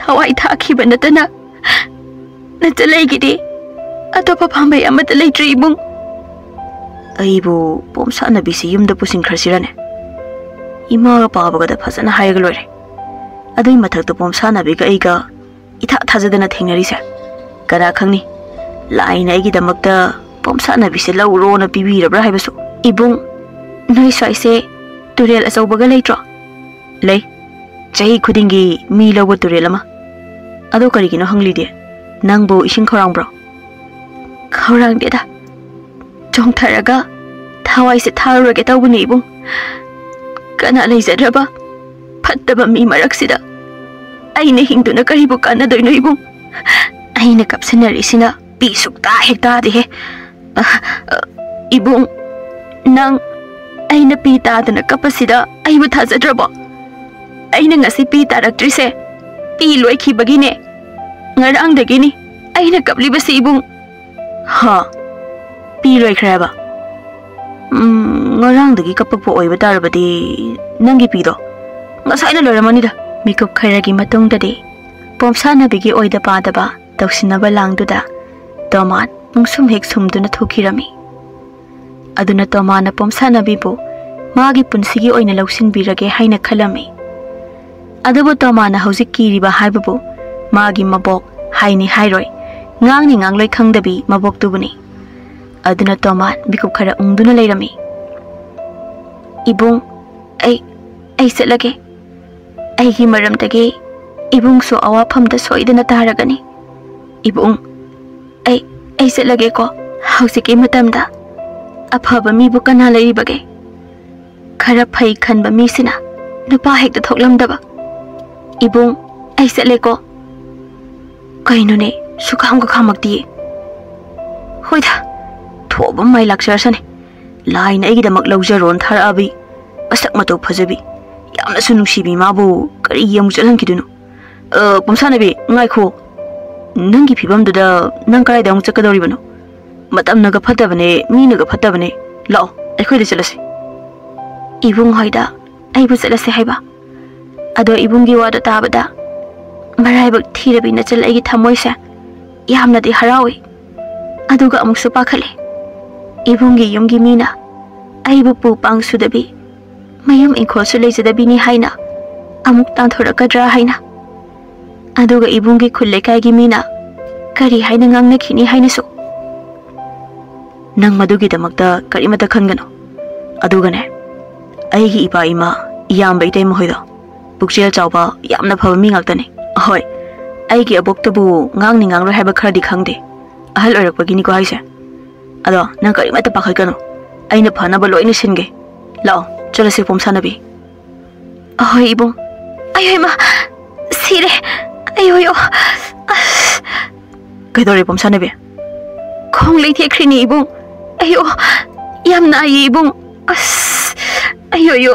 ꯊꯋꯥꯏ ꯊꯥꯈꯤꯕ ꯅꯠꯇꯅ ꯅꯆꯜ ꯑꯩꯒꯤꯗꯤ ꯑꯇꯣꯞꯄ ꯄꯥꯝꯕꯩ ꯑꯃꯠꯇ ꯂꯩꯇ꯭ꯔꯦ ꯏꯕꯨꯡ꯫ ꯑꯩꯕꯨ ꯄꯣꯝꯁꯥꯠꯅꯕꯤꯁꯤ ꯌꯨꯝꯗ ꯄꯨꯁꯤꯟꯈ꯭ꯔꯁꯤꯔꯅꯦ? ꯏꯃꯥꯒ ꯄꯥꯕꯒꯗ ꯐꯖꯅ ꯍꯥꯏꯔꯒ ꯂꯣꯏꯔꯦ꯫ ꯑꯗꯨꯏ ꯃꯊꯛꯇ ꯄꯣꯝꯁꯥꯠꯅꯕꯤꯒ ꯑꯩꯒ ꯏꯊꯥ ꯊꯥꯖꯗꯅ ꯊꯦꯡꯅꯔꯤꯁꯦ꯫ ꯀꯅꯥ ꯈꯪꯅꯤ, ꯂꯥꯏꯅ ꯑꯩꯒꯤꯗꯃꯛꯇ ꯄꯣꯝꯁꯥꯠꯅꯕꯤꯁꯦ ꯂꯧꯔꯣꯅ ꯄꯤꯕꯤꯔꯕ꯭ꯔꯥ ꯍꯥꯏꯕꯁꯨ꯫ ꯏꯕꯨꯡ, ꯅꯣꯏ ꯁ꯭ꯋꯥꯏꯁꯦ ꯇꯨꯔꯦꯜ ꯑꯆꯧꯕꯒ ꯂꯩꯇ꯭ꯔꯣ? ꯂꯩ꯫ ꯆꯍꯤ ꯈꯨꯗꯤꯡꯒꯤ ꯃꯤ ꯂꯧꯕ ꯇꯨꯔꯦꯜ ꯑꯃ꯫ ꯑꯗꯣ ꯀꯔꯤꯒꯤꯅꯣ ꯍꯪꯂꯤꯗꯤ? ꯅꯪꯕꯨ ꯏꯁꯤꯡ ꯈꯧꯔꯥꯡꯕ꯭ꯔꯣ? ꯈꯧꯔꯥꯡꯗꯦꯗ꯫ ꯆꯣꯡꯊꯔꯒ ꯊꯋꯥꯏꯁꯦ ꯊꯥꯔꯨꯔꯒꯦ ꯇꯧꯕꯅꯦ ꯏꯕꯨꯡ꯫ ꯀꯅꯥ ꯂꯩꯖꯗ꯭ꯔꯕ ꯐꯠꯇꯕ ꯃꯤ ꯃꯔꯛꯁꯤꯗ ꯑꯩꯅ ꯍꯤꯡꯗꯨꯅ ꯀꯔꯤꯕꯨ ꯀꯥꯟꯅꯗꯣꯏꯅꯣ ꯏꯕꯨꯡ? ꯑꯩꯅ ꯀꯞꯁꯤꯟꯅꯔꯤꯁꯤꯅ ꯄꯤ ꯁꯨꯛꯇꯥ ꯍꯦꯛ ꯇꯥꯗꯦꯍꯦ꯫ ꯑ, ꯑ, ꯏꯕꯨꯡ, ꯅꯪ ꯑꯩꯅ ꯄꯤ ꯇꯥꯗꯅ ꯀꯞꯄꯁꯤꯗ ꯑꯩꯕꯨ ꯊꯥꯖꯗ꯭ꯔꯕꯣ? ꯑꯩꯅ ꯉꯁꯤ ꯄꯤ ꯇꯥꯔꯛꯇ꯭ꯔꯤꯁꯦ ꯄꯤ ꯂꯣꯏꯈꯤꯕꯒꯤꯅꯦ꯫ ꯉꯔꯥꯡꯗꯒꯤꯅꯤ ꯑꯩꯅ ꯀꯞꯂꯤꯕꯁꯤ ꯏꯕꯨꯡ꯫ ꯍꯥ? ꯄꯤ ꯂꯣꯏꯈ꯭ꯔꯦ ꯍꯥꯏꯕ? ꯎꯝ, ꯉꯔꯥꯡꯗꯒꯤ ꯀꯞꯄꯛꯄ ꯑꯣꯏꯕ ꯇꯥꯔꯕꯗꯤ ꯅꯪꯒꯤ ꯄꯤꯗꯣ ꯉꯁꯥꯏꯅ ꯂꯣꯏꯔꯝꯃꯅꯤꯗ꯫ ꯃꯤꯀꯨꯞ ꯈꯔꯒꯤ ꯃꯇꯨꯡꯗꯗꯤ ꯄꯣꯝꯁꯥꯠꯅꯕꯤꯒꯤ ꯑꯣꯏꯗ ꯄꯥꯗꯕ ꯇꯧꯁꯤꯟꯅꯕ ꯂꯥꯡꯗꯨꯗ ꯇꯣꯃꯥꯟ ꯅꯨꯡꯁꯨꯝ ꯍꯦꯛ ꯁꯨꯝꯗꯨꯅ ꯊꯣꯛꯈꯤꯔꯝꯃꯤ꯫ ꯑꯗꯨꯅ ꯇꯣꯃꯥꯟꯅ ꯄꯣꯝꯁꯥꯠꯅꯕꯤꯕꯨ ꯃꯥꯒꯤ ꯄꯨꯟꯁꯤꯒꯤ ꯑꯣꯏꯅ ꯂꯧꯁꯤꯟꯕꯤꯔꯒꯦ ꯍꯥꯏꯅ ꯈꯜꯂꯝꯃꯤ꯫ ꯑꯗꯨꯕꯨ ꯇꯣꯃꯥꯟꯅ ꯍꯧꯖꯤꯛ ꯀꯤꯔꯤꯕ ꯍꯥꯏꯕꯕꯨ ꯃꯥꯒꯤ ꯃꯕꯣꯛ, ꯍꯥꯏꯅꯤ ꯍꯥꯏꯔꯣꯏ, ꯉꯥꯡꯅꯤ ꯉꯥꯡꯂꯣꯏ ꯈꯪꯗꯕꯤ ꯃꯕꯣꯛꯇꯨꯕꯨꯅꯤ꯫ ꯑꯗꯨꯅ ꯇꯣꯃꯥꯟ ꯃꯤꯀꯨꯞ ꯈꯔ ꯎꯪꯗꯨꯅ ꯂꯩꯔꯝꯃꯤ꯫ "ꯏꯕꯨꯡ, ꯑꯩ, ꯑꯩ ꯆꯠꯂꯒꯦ꯫ ꯑꯩꯒꯤ ꯃꯔꯝꯗꯒꯤ ꯏꯕꯨꯡꯁꯨ ꯑꯋꯥꯐꯝꯗ ꯁꯣꯏꯗꯅ ꯇꯥꯔꯒꯅꯤ꯫ ꯏꯕꯨꯡ, ꯑꯩ, ꯑꯩ ꯆꯠꯂꯒꯦꯀꯣ꯫ ꯍꯧꯖꯤꯛꯀꯤ ꯃꯇꯝꯗ ꯑꯐꯕ ꯃꯤꯕꯨ ꯀꯅꯥ ꯂꯩꯔꯤꯕꯒꯦ? ꯈꯔ ꯐꯩ ꯈꯟꯕ ꯃꯤꯁꯤꯅ ꯅꯨꯄꯥ ꯍꯦꯛꯇ ꯊꯣꯛꯂꯝꯗꯕ꯫ ꯏꯕꯨꯡ, ꯑꯩ ꯆꯠꯂꯦꯀꯣ꯫" ꯀꯩꯅꯣꯅꯦ, ꯁꯨꯈꯥꯝꯒ ꯈꯥꯝꯃꯛꯇꯤꯌꯦ꯫ ꯍꯣꯏꯗ, ꯊꯣꯛꯑꯕ ꯃꯥꯏ ꯂꯥꯛꯆꯔꯁꯅꯤ꯫ ꯂꯥꯏꯅ ꯑꯩꯒꯤꯗꯃꯛ ꯂꯧꯖꯔꯣꯅ ꯊꯥꯔꯛꯑꯕꯤ ꯃꯁꯛ ꯃꯇꯧ ꯐꯖꯕꯤ, ꯌꯥꯝꯅꯁꯨ ꯅꯨꯡꯁꯤꯕꯤ ꯃꯥꯕꯨ ꯀꯔꯤꯒꯤ ꯑꯃꯨꯛ ꯆꯠꯍꯟꯈꯤꯗꯣꯏꯅꯣ? ꯑ, ꯄꯨꯝꯁꯥꯅꯕꯤ, ꯉꯥꯏꯈꯣ꯫ ꯅꯪꯒꯤ ꯐꯤꯕꯝꯗꯨꯗ ꯅꯪ ꯀꯗꯥꯏꯗ ꯑꯃꯨꯛ ꯆꯠꯀꯗꯧꯔꯤꯕꯅꯣ? ꯃꯇꯝꯅꯒ ꯐꯠꯇꯕꯅꯦ, ꯃꯤꯅꯒ ꯐꯠꯇꯕꯅꯦ꯫ ꯂꯥꯛꯑꯣ, ꯑꯩꯈꯣꯏꯗ ꯆꯠꯂꯁꯤ꯫ ꯏꯕꯨꯡ ꯍꯣꯏꯗ ꯑꯩꯕꯨ ꯆꯠꯂꯁꯦ ꯍꯥꯏꯕ? ꯑꯗꯣ ꯏꯕꯨꯡꯒꯤ ꯋꯥꯗꯣ ꯇꯥꯕꯗ ꯃꯔꯥꯏꯕꯛ ꯊꯤꯔꯕꯤ ꯅꯆꯜ ꯑꯩꯒꯤ ꯊꯃꯣꯏꯁꯦ ꯌꯥꯝꯅꯗꯤ ꯍꯔꯥꯎꯏ, ꯑꯗꯨꯒ ꯑꯃꯨꯛꯁꯨ ꯄꯥꯈꯠꯂꯤ꯫ ꯏꯕꯨꯡꯒꯤ ꯌꯨꯝꯒꯤ ꯃꯤꯅ ꯑꯩꯕꯨ ꯄꯨ ꯄꯥꯡ ꯁꯨꯗꯕꯤ ꯃꯌꯨꯝ ꯏꯪꯈꯣꯜꯁꯨ ꯂꯩꯖꯗꯕꯤꯅꯤ ꯍꯥꯏꯅ ꯑꯃꯨꯛ ꯇꯥꯟꯊꯣꯔꯛꯀꯗ꯭ꯔꯥ ꯍꯥꯏꯅ, ꯑꯗꯨꯒ ꯏꯕꯨꯡꯒꯤ ꯈꯨꯜ ꯂꯩꯀꯥꯏꯒꯤ ꯃꯤꯅ ꯀꯔꯤ ꯍꯥꯏꯅ ꯉꯥꯡꯅꯈꯤꯅꯤ ꯍꯥꯏꯅꯁꯨ꯫ ꯅꯪ ꯃꯗꯨꯒꯤꯗꯃꯛꯇ ꯀꯔꯤꯃꯠꯇ ꯈꯟꯒꯅꯨ꯫ ꯑꯗꯨꯒꯅꯦ, ꯑꯩꯒꯤ ꯏꯄꯥ ꯏꯃꯥ, ꯏꯌꯥꯝꯕ ꯏꯇꯩꯃ ꯍꯣꯏꯗꯣ ꯄꯨꯛꯆꯦꯜ ꯆꯥꯎꯕ, ꯌꯥꯝꯅ ꯐꯕ ꯃꯤ ꯉꯥꯛꯇꯅꯤ꯫ ꯍꯣꯏ, ꯑꯩꯒꯤ ꯑꯕꯣꯛꯇꯕꯨ ꯉꯥꯡꯅꯤ ꯉꯥꯡꯂꯣꯏ ꯍꯥꯏꯕ ꯈꯔꯗꯤ ꯈꯪꯗꯦ, ꯑꯍꯜ ꯑꯣꯏꯔꯛꯄꯒꯤꯅꯤꯀꯣ ꯍꯥꯏꯁꯦ꯫ ꯑꯗꯣ ꯅꯪ ꯀꯔꯤꯃꯠꯇ ꯄꯥꯈꯠꯀꯅꯨ, ꯑꯩꯅ ꯐꯅꯕ ꯂꯣꯏꯅ ꯁꯤꯟꯒꯦ꯫ ꯂꯥꯛꯑꯣ, ꯆꯠꯂꯁꯤ ꯄꯣꯝ ꯁꯥꯟꯅꯕꯤ꯫ ꯑꯍꯣꯏ ꯏꯕꯨꯡ꯫ ꯑꯌꯣ ꯏꯃꯥ, ꯁꯤꯔꯦ꯫ ꯑꯌꯣ ꯑꯌꯣ꯫ ꯑꯁ꯫ ꯀꯩꯗꯧꯔꯦ ꯄꯣꯝ ꯁꯥꯟꯅꯕꯤ? ꯈꯣꯡ ꯂꯩꯊꯦꯛꯈ꯭ꯔꯤꯅꯦ ꯏꯕꯨꯡ꯫ ꯑꯌꯣ, ꯌꯥꯝ ꯅꯥꯏꯌꯦ ꯏꯕꯨꯡ꯫ ꯑꯁ꯫ ꯑꯌꯣ ꯑꯌꯣ꯫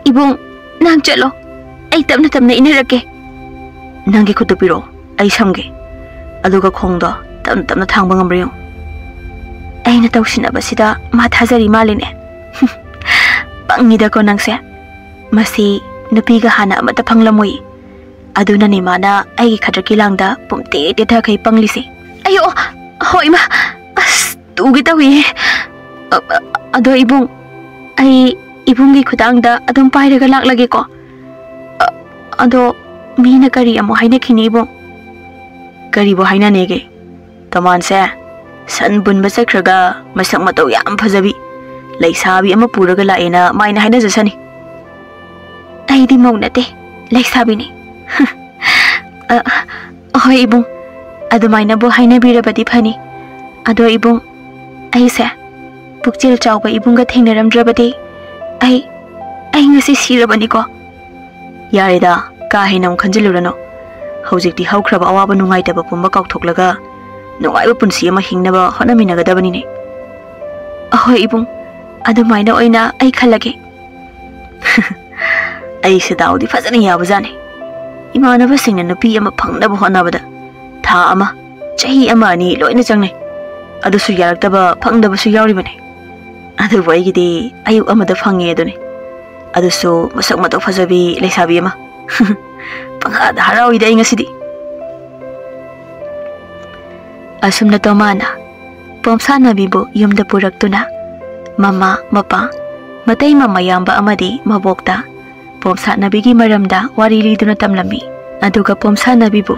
ꯏꯕꯨꯡ, ꯅꯪ ꯆꯠꯂꯣ, ꯑꯩ ꯇꯞꯅ ꯇꯞꯅ ꯏꯟꯅꯔꯛꯀꯦ꯫ ꯅꯪꯒꯤ ꯈꯨꯠꯇꯨ ꯄꯤꯔꯛꯑꯣ, ꯑꯩ ꯁꯝꯒꯦ꯫ ꯑꯗꯨꯒ ꯈꯣꯡꯗꯣ ꯇꯞꯅ ꯇꯞꯅ ꯊꯥꯡꯕ ꯉꯝꯕ꯭ꯔꯥ ꯌꯦꯡꯉꯨ꯫ ꯑꯩꯅ ꯇꯧꯁꯤꯟꯅꯕꯁꯤꯗ ꯃꯥ ꯊꯥꯖꯔꯤ ꯃꯥꯜꯂꯤꯅꯦ꯫ ꯄꯪꯉꯤꯗꯀꯣ ꯅꯪꯁꯦ꯫ ꯃꯁꯤ ꯅꯨꯄꯤꯒ ꯍꯥꯟꯅ ꯑꯃꯠꯇ ꯐꯪꯂꯝꯃꯣꯏ꯫ ꯑꯗꯨꯅꯅꯦ ꯃꯥꯅ ꯑꯩꯒꯤ ꯈꯗ꯭ꯔꯛꯀꯤ ꯂꯥꯡꯗ ꯄꯨꯝꯇꯦ ꯇꯦꯊꯈꯩ ꯄꯪꯂꯤꯁꯦ꯫ ꯑꯌꯣ, ꯍꯣ ꯏꯃꯥ, ꯑꯁ, ꯇꯨꯒꯦ ꯇꯧꯏꯍꯦ꯫ ꯑ, ꯑ, ꯑꯗꯣ ꯏꯕꯨꯡ, ꯑꯩ ꯏꯕꯨꯡꯒꯤ ꯈꯨꯗꯥꯡꯗ ꯑꯗꯨꯝ ꯄꯥꯏꯔꯒ ꯂꯥꯛꯂꯒꯦꯀꯣ꯫ ꯑ, ꯑꯗꯣ ꯃꯤꯅ ꯀꯔꯤ ꯑꯃꯨꯛ ꯍꯥꯏꯅꯈꯤꯅꯤ ꯏꯕꯨꯡ? ꯀꯔꯤꯕꯨ ꯍꯥꯏꯅꯅꯦꯒꯦ? ꯇꯃꯥꯟꯁꯦ ꯁꯟ ꯄꯨꯟꯕ ꯆꯠꯈ꯭ꯔꯒ ꯃꯁꯛ ꯃꯇꯧ ꯌꯥꯝ ꯐꯖꯕꯤ ꯂꯩꯁꯥꯕꯤ ꯑꯃ ꯄꯨꯔꯒ ꯂꯥꯛꯑꯦꯅ ꯃꯥꯏꯅ ꯍꯥꯏꯅꯖꯁꯅꯤ꯫ ꯑꯩꯗꯤ ꯃꯧ ꯅꯠꯇꯦ, ꯂꯩꯁꯥꯕꯤꯅꯤ꯫ ꯑ, ꯍꯣꯏ ꯏꯕꯨꯡ, ꯑꯗꯨꯃꯥꯏꯅꯕꯨ ꯍꯥꯏꯅꯕꯤꯔꯕꯗꯤ ꯐꯅꯤ꯫ ꯑꯗꯣ ꯏꯕꯨꯡ, ꯑꯩꯁꯦ ꯄꯨꯛꯆꯦꯜ ꯆꯥꯎꯕ ꯏꯕꯨꯡꯒ ꯊꯦꯡꯅꯔꯝꯗ꯭ꯔꯕꯗꯤ ꯑꯩ, ꯑꯩ ꯉꯁꯤ ꯁꯤꯔꯕꯅꯤꯀꯣ꯫ ꯌꯥꯔꯦꯗ, ꯀꯥ ꯍꯦꯟꯅ ꯑꯃꯨꯛ ꯈꯟꯖꯤꯜꯂꯨꯔꯅꯨ꯫ ꯍꯧꯖꯤꯛꯇꯤ ꯍꯧꯈ꯭ꯔꯕ ꯑꯋꯥꯕ ꯅꯨꯡꯉꯥꯏꯇꯕ ꯄꯨꯝꯕ ꯀꯥꯎꯊꯣꯛꯂꯒ ꯅꯨꯡꯉꯥꯏꯕ ꯄꯨꯟꯁꯤ ꯑꯃ ꯍꯤꯡꯅꯕ ꯍꯣꯠꯅꯃꯤꯟꯅꯒꯗꯕꯅꯤꯅꯦ꯫ ꯑꯍꯣꯏ ꯏꯕꯨꯡ, ꯑꯗꯨꯃꯥꯏꯅ ꯑꯣꯏꯅ ꯑꯩ ꯈꯜꯂꯒꯦ꯫ ꯑꯩꯁꯦ ꯗꯥꯎꯗꯤ ꯐꯖꯅ ꯌꯥꯕꯖꯥꯠꯅꯤ꯫ ꯏꯃꯥꯟꯅꯕꯁꯤꯡꯅ ꯅꯨꯄꯤ ꯑꯃ ꯐꯪꯅꯕ ꯍꯣꯠꯅꯕꯗ ꯊꯥ ꯑꯃ, ꯆꯍꯤ ꯑꯃ ꯑꯅꯤ ꯂꯣꯏꯅ ꯆꯪꯅꯩ꯫ ꯑꯗꯨꯁꯨ ꯌꯥꯔꯛꯇꯕ, ꯐꯪꯗꯕꯁꯨ ꯌꯥꯎꯔꯤꯕꯅꯤ꯫ ꯑꯗꯨꯕꯨ ꯑꯩꯒꯤꯗꯤ ꯑꯌꯨꯛ ꯑꯃꯗ ꯐꯪꯉꯦ ꯑꯗꯨꯅꯤ꯫ ꯑꯗꯨꯁꯨ ꯃꯁꯛ ꯃꯇꯧ ꯐꯖꯕꯤ ꯂꯩꯁꯥꯕꯤ ꯑꯃ꯫ ꯄꯪꯍꯥꯗ ꯍꯔꯥꯎꯏꯗ ꯑꯩ ꯉꯁꯤꯗꯤ꯫ ꯑꯁꯨꯝꯅ ꯇꯣꯃꯥꯅ ꯄꯣꯝꯁꯥꯠꯅꯕꯤꯕꯨ ꯌꯨꯝꯗ ꯄꯨꯔꯛꯇꯨꯅ ꯃꯃꯥ, ꯃꯄꯥ, ꯃꯇꯩ ꯃꯃꯌꯥꯝꯕ ꯑꯃꯗꯤ ꯃꯕꯣꯛꯇ ꯄꯣꯝꯁꯥꯠꯅꯕꯤꯒꯤ ꯃꯔꯝꯗ ꯋꯥꯔꯤ ꯂꯤꯗꯨꯅ ꯇꯝꯂꯝꯃꯤ꯫ ꯑꯗꯨꯒ ꯄꯣꯝꯁꯥꯠꯅꯕꯤꯕꯨ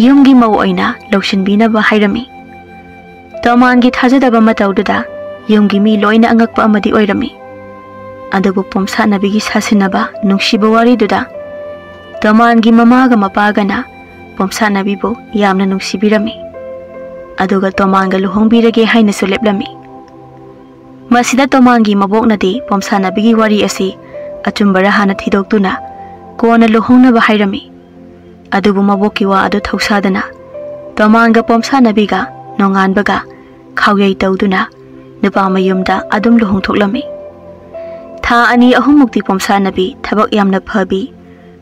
ꯌꯨꯝꯒꯤ ꯃꯧ ꯑꯣꯏꯅ ꯂꯧꯁꯤꯟꯕꯤꯅꯕ ꯍꯥꯏꯔꯝꯃꯤ꯫ ꯇꯣꯃꯥꯟꯒꯤ ꯊꯥꯖꯗꯕ ꯃꯇꯧꯗꯨꯗ ꯌꯨꯝꯒꯤ ꯃꯤ ꯂꯣꯏꯅ ꯑꯉꯛꯄ ꯑꯃꯗꯤ ꯑꯣꯏꯔꯝꯃꯤ꯫ ꯑꯗꯨꯕꯨ ꯄꯣꯝꯁꯥꯠꯅꯕꯤꯒꯤ ꯁꯥꯁꯤꯟꯅꯕ ꯅꯨꯡꯁꯤꯕ ꯋꯥꯔꯤꯗꯨꯗ ꯇꯣꯃꯥꯟꯒꯤ ꯃꯃꯥꯒ ꯃꯄꯥꯒꯅ ꯄꯣꯝꯁꯥꯠꯅꯕꯤꯕꯨ ꯌꯥꯝꯅ ꯅꯨꯡꯁꯤꯕꯤꯔꯝꯃꯤ꯫ ꯑꯗꯨꯒ ꯇꯣꯃꯥꯟꯒ ꯂꯨꯍꯣꯡꯕꯤꯔꯒꯦ ꯍꯥꯏꯅꯁꯨ ꯂꯦꯞꯂꯝꯃꯤ꯫ ꯃꯁꯤꯗ ꯇꯣꯃꯥꯟꯒꯤ ꯃꯕꯣꯛꯅꯗꯤ ꯄꯣꯝꯁꯥꯠꯅꯕꯤꯒꯤ ꯋꯥꯔꯤ ꯑꯁꯤ ꯑꯆꯨꯝꯕꯔ ꯍꯥꯟꯅ ꯊꯤꯗꯣꯛꯇꯨꯅ ꯀꯣꯟꯅ ꯂꯨꯍꯣꯡꯅꯕ ꯍꯥꯏꯔꯝꯃꯤ꯫ ꯑꯗꯨꯕꯨ ꯃꯕꯣꯛꯀꯤ ꯋꯥ ꯑꯗꯨ ꯊꯧꯁꯥꯗꯅ ꯇꯣꯃꯥꯟꯒ ꯄꯣꯝꯁꯥꯠꯅꯕꯤꯒ ꯅꯣꯡꯉꯥꯟꯕꯒ ꯈꯥꯎꯌꯩ ꯇꯧꯗꯨꯅ ꯅꯨꯄꯥ ꯃꯌꯨꯝꯗ ꯑꯗꯨꯝ ꯂꯨꯍꯣꯡꯊꯣꯛꯂꯝꯃꯤ꯫ ꯊꯥ ꯑꯅꯤ ꯑꯍꯨꯝꯃꯨꯛꯇꯤ ꯄꯣꯝꯁꯥꯠꯅꯕꯤ ꯊꯕꯛ ꯌꯥꯝꯅ ꯐꯕꯤ,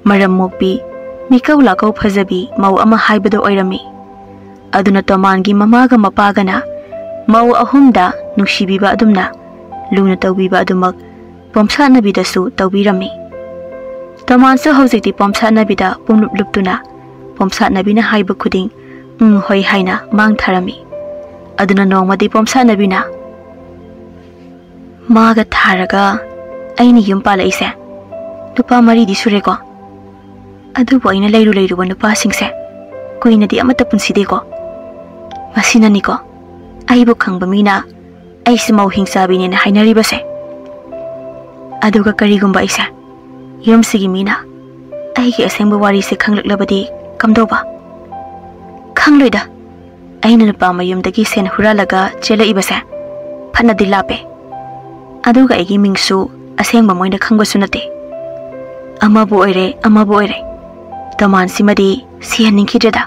ꯃꯔꯝ ꯃꯣꯛꯄꯤ, ꯃꯤꯀꯧ ꯂꯥꯀꯧ ꯐꯖꯕꯤ ꯃꯧ ꯑꯃ ꯍꯥꯏꯕꯗꯨ ꯑꯣꯏꯔꯝꯃꯤ꯫ ꯑꯗꯨꯅ ꯇꯣꯃꯥꯟꯒꯤ ꯃꯃꯥꯒ ꯃꯄꯥꯒꯅ ꯃꯧ ꯑꯍꯨꯝꯗ ꯅꯨꯡꯁꯤꯕꯤꯕ ꯑꯗꯨꯝꯅ ꯂꯨꯅ ꯇꯧꯕꯤꯕ ꯑꯗꯨꯃꯛ ꯄꯣꯝꯁꯥꯠꯅꯕꯤꯗꯁꯨ ꯇꯧꯕꯤꯔꯝꯃꯤ꯫ ꯇꯣꯃꯥꯟꯁꯨ ꯍꯧꯖꯤꯛꯇꯤ ꯄꯣꯝꯁꯥꯠꯅꯕꯤꯗ ꯄꯨꯡꯂꯨꯞ ꯂꯨꯞꯇꯨꯅ ꯄꯣꯝꯁꯥꯠꯅꯕꯤꯅ ꯍꯥꯏꯕ ꯈꯨꯗꯤꯡ "ꯎꯝ, ꯍꯣꯏ" ꯍꯥꯏꯅ ꯃꯥꯡ ꯊꯥꯔꯝꯃꯤ꯫ ꯑꯗꯨꯅ ꯅꯣꯡꯃꯗꯤ ꯄꯣꯝꯁꯥꯠꯅꯕꯤꯅ, "ꯃꯥꯒ ꯊꯥꯔꯒ ꯑꯩꯅ ꯌꯨꯝ ꯄꯥꯜꯂꯛꯏꯁꯦ ꯅꯨꯄꯥ ꯃꯔꯤꯗꯤ ꯁꯨꯔꯦꯀꯣ꯫ ꯑꯗꯨꯕꯨ ꯑꯩꯅ ꯂꯩꯔꯨ ꯂꯩꯔꯨꯕ ꯅꯨꯄꯥꯁꯤꯡꯁꯦ ꯀꯨꯏꯅꯗꯤ ꯑꯃꯠꯇ ꯄꯨꯟꯁꯤꯗꯦꯀꯣ꯫ ꯃꯁꯤꯅꯅꯤꯀꯣ ꯑꯩꯕꯨ ꯈꯪꯕ ꯃꯤꯅ ꯑꯩꯁꯤ ꯃꯧ ꯍꯤꯡꯆꯥꯕꯤꯅꯦꯅ ꯍꯥꯏꯅꯔꯤꯕꯁꯦ꯫ ꯑꯗꯨꯒ ꯀꯔꯤꯒꯨꯝꯕ ꯑꯩꯁꯦ ꯌꯨꯝꯁꯤꯒꯤ ꯃꯤꯅ ꯑꯩꯒꯤ ꯑꯁꯦꯡꯕ ꯋꯥꯔꯤꯁꯦ ꯈꯪꯂꯛꯂꯕꯗꯤ ꯀꯝꯗꯧꯕ? ꯈꯪꯂꯣꯏꯗ꯫ ꯑꯩꯅ ꯅꯨꯄꯥ ꯃꯌꯨꯝꯗꯒꯤ ꯁꯦꯟ ꯍꯨꯔꯥꯜꯂꯒ ꯆꯦꯜꯂꯛꯏꯕꯁꯦ ꯐꯅꯗꯤ ꯂꯥꯞꯄꯦ꯫ ꯑꯗꯨꯒ ꯑꯩꯒꯤ ꯃꯤꯡꯁꯨ ꯑꯁꯦꯡꯕ ꯃꯣꯏꯅ ꯈꯪꯕꯁꯨ ꯅꯠꯇꯦ꯫ ꯑꯃꯕꯨ ꯑꯣꯏꯔꯦ, ꯑꯃꯕꯨ ꯑꯣꯏꯔꯦ, ꯇꯣꯃꯥꯟꯁꯤꯃꯗꯤ ꯁꯤꯍꯟꯅꯤꯡꯈꯤꯗ꯭ꯔꯦꯗ꯫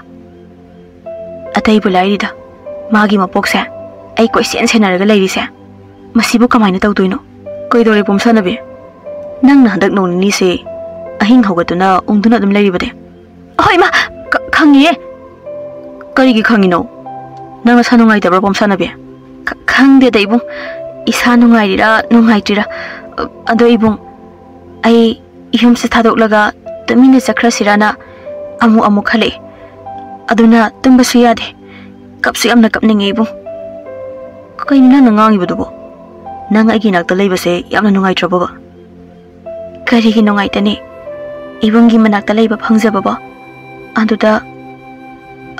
ꯑꯇꯩꯕꯨ ꯂꯥꯏꯔꯤꯗ, ꯃꯥꯒꯤ ꯃꯄꯣꯛꯁꯦ ꯑꯩ ꯀꯣꯏꯁꯦꯟ ꯁꯦꯟꯅꯔꯒ ꯂꯩꯔꯤꯁꯦ ꯃꯁꯤꯕꯨ ꯀꯃꯥꯏꯅ ꯇꯧꯗꯣꯏꯅꯣ?" "ꯀꯩꯗꯧꯔꯦ ꯄꯣꯝꯁꯥꯅꯕꯤ? ꯅꯪꯅ ꯍꯟꯗꯛ ꯅꯣꯡ ꯅꯤꯅꯤꯁꯦ ꯑꯍꯤꯡ ꯍꯧꯒꯠꯇꯨꯅ ꯎꯪꯗꯨꯅ ꯑꯗꯨꯝ ꯂꯩꯔꯤꯕꯗꯤ?" "ꯑꯍꯣꯏ ꯏꯃꯥ, ꯈ-, ꯈꯪꯉꯤꯌꯦ꯫" "ꯀꯔꯤꯒꯤ ꯈꯪꯉꯤꯅꯣ? ꯅꯪ ꯅꯁꯥ ꯅꯨꯡꯉꯥꯏꯇꯕ꯭ꯔꯥ ꯄꯣꯝꯁꯥꯅꯕꯤ?" "ꯈ-, ꯈꯪꯗꯦꯗ ꯏꯕꯨꯡ, ꯏꯁꯥ ꯅꯨꯡꯉꯥꯏꯔꯤꯔꯥ ꯅꯨꯡꯉꯥꯏꯇ꯭ꯔꯤꯔꯥ꯫ ꯑꯗꯣ ꯏꯕꯨꯡ, ꯑꯩ ꯌꯨꯝꯁꯦ ꯊꯥꯗꯣꯛꯂꯒ ꯇꯨꯃꯤꯟꯅ ꯆꯠꯈ꯭ꯔꯁꯤꯔꯥꯅ ꯑꯃꯨꯛ ꯑꯃꯨꯛ ꯈꯜꯂꯛꯑꯦ꯫ ꯑꯗꯨꯅ ꯇꯨꯝꯕꯁꯨ ꯌꯥꯗꯦ꯫ ꯀꯞꯁꯨ ꯌꯥꯝꯅ ꯀꯞꯅꯤꯡꯉꯦ ꯏꯕꯨꯡ꯫ ꯀꯩꯅꯣ ꯅꯪꯅ ꯉꯥꯡꯉꯤꯕꯗꯨꯕꯣ? ꯅꯪ ꯑꯩꯒꯤ ꯅꯥꯛꯇ ꯂꯩꯕꯁꯦ ꯌꯥꯝꯅ ꯅꯨꯡꯉꯥꯏꯇ꯭ꯔꯕꯣꯕ? ꯀꯔꯤꯒꯤ ꯅꯨꯡꯉꯥꯏꯇꯅꯤ? ꯏꯕꯨꯡꯒꯤ ꯃꯅꯥꯛꯇ ꯂꯩꯕ ꯐꯪꯖꯕꯕꯣ? ꯑꯗꯨꯗ,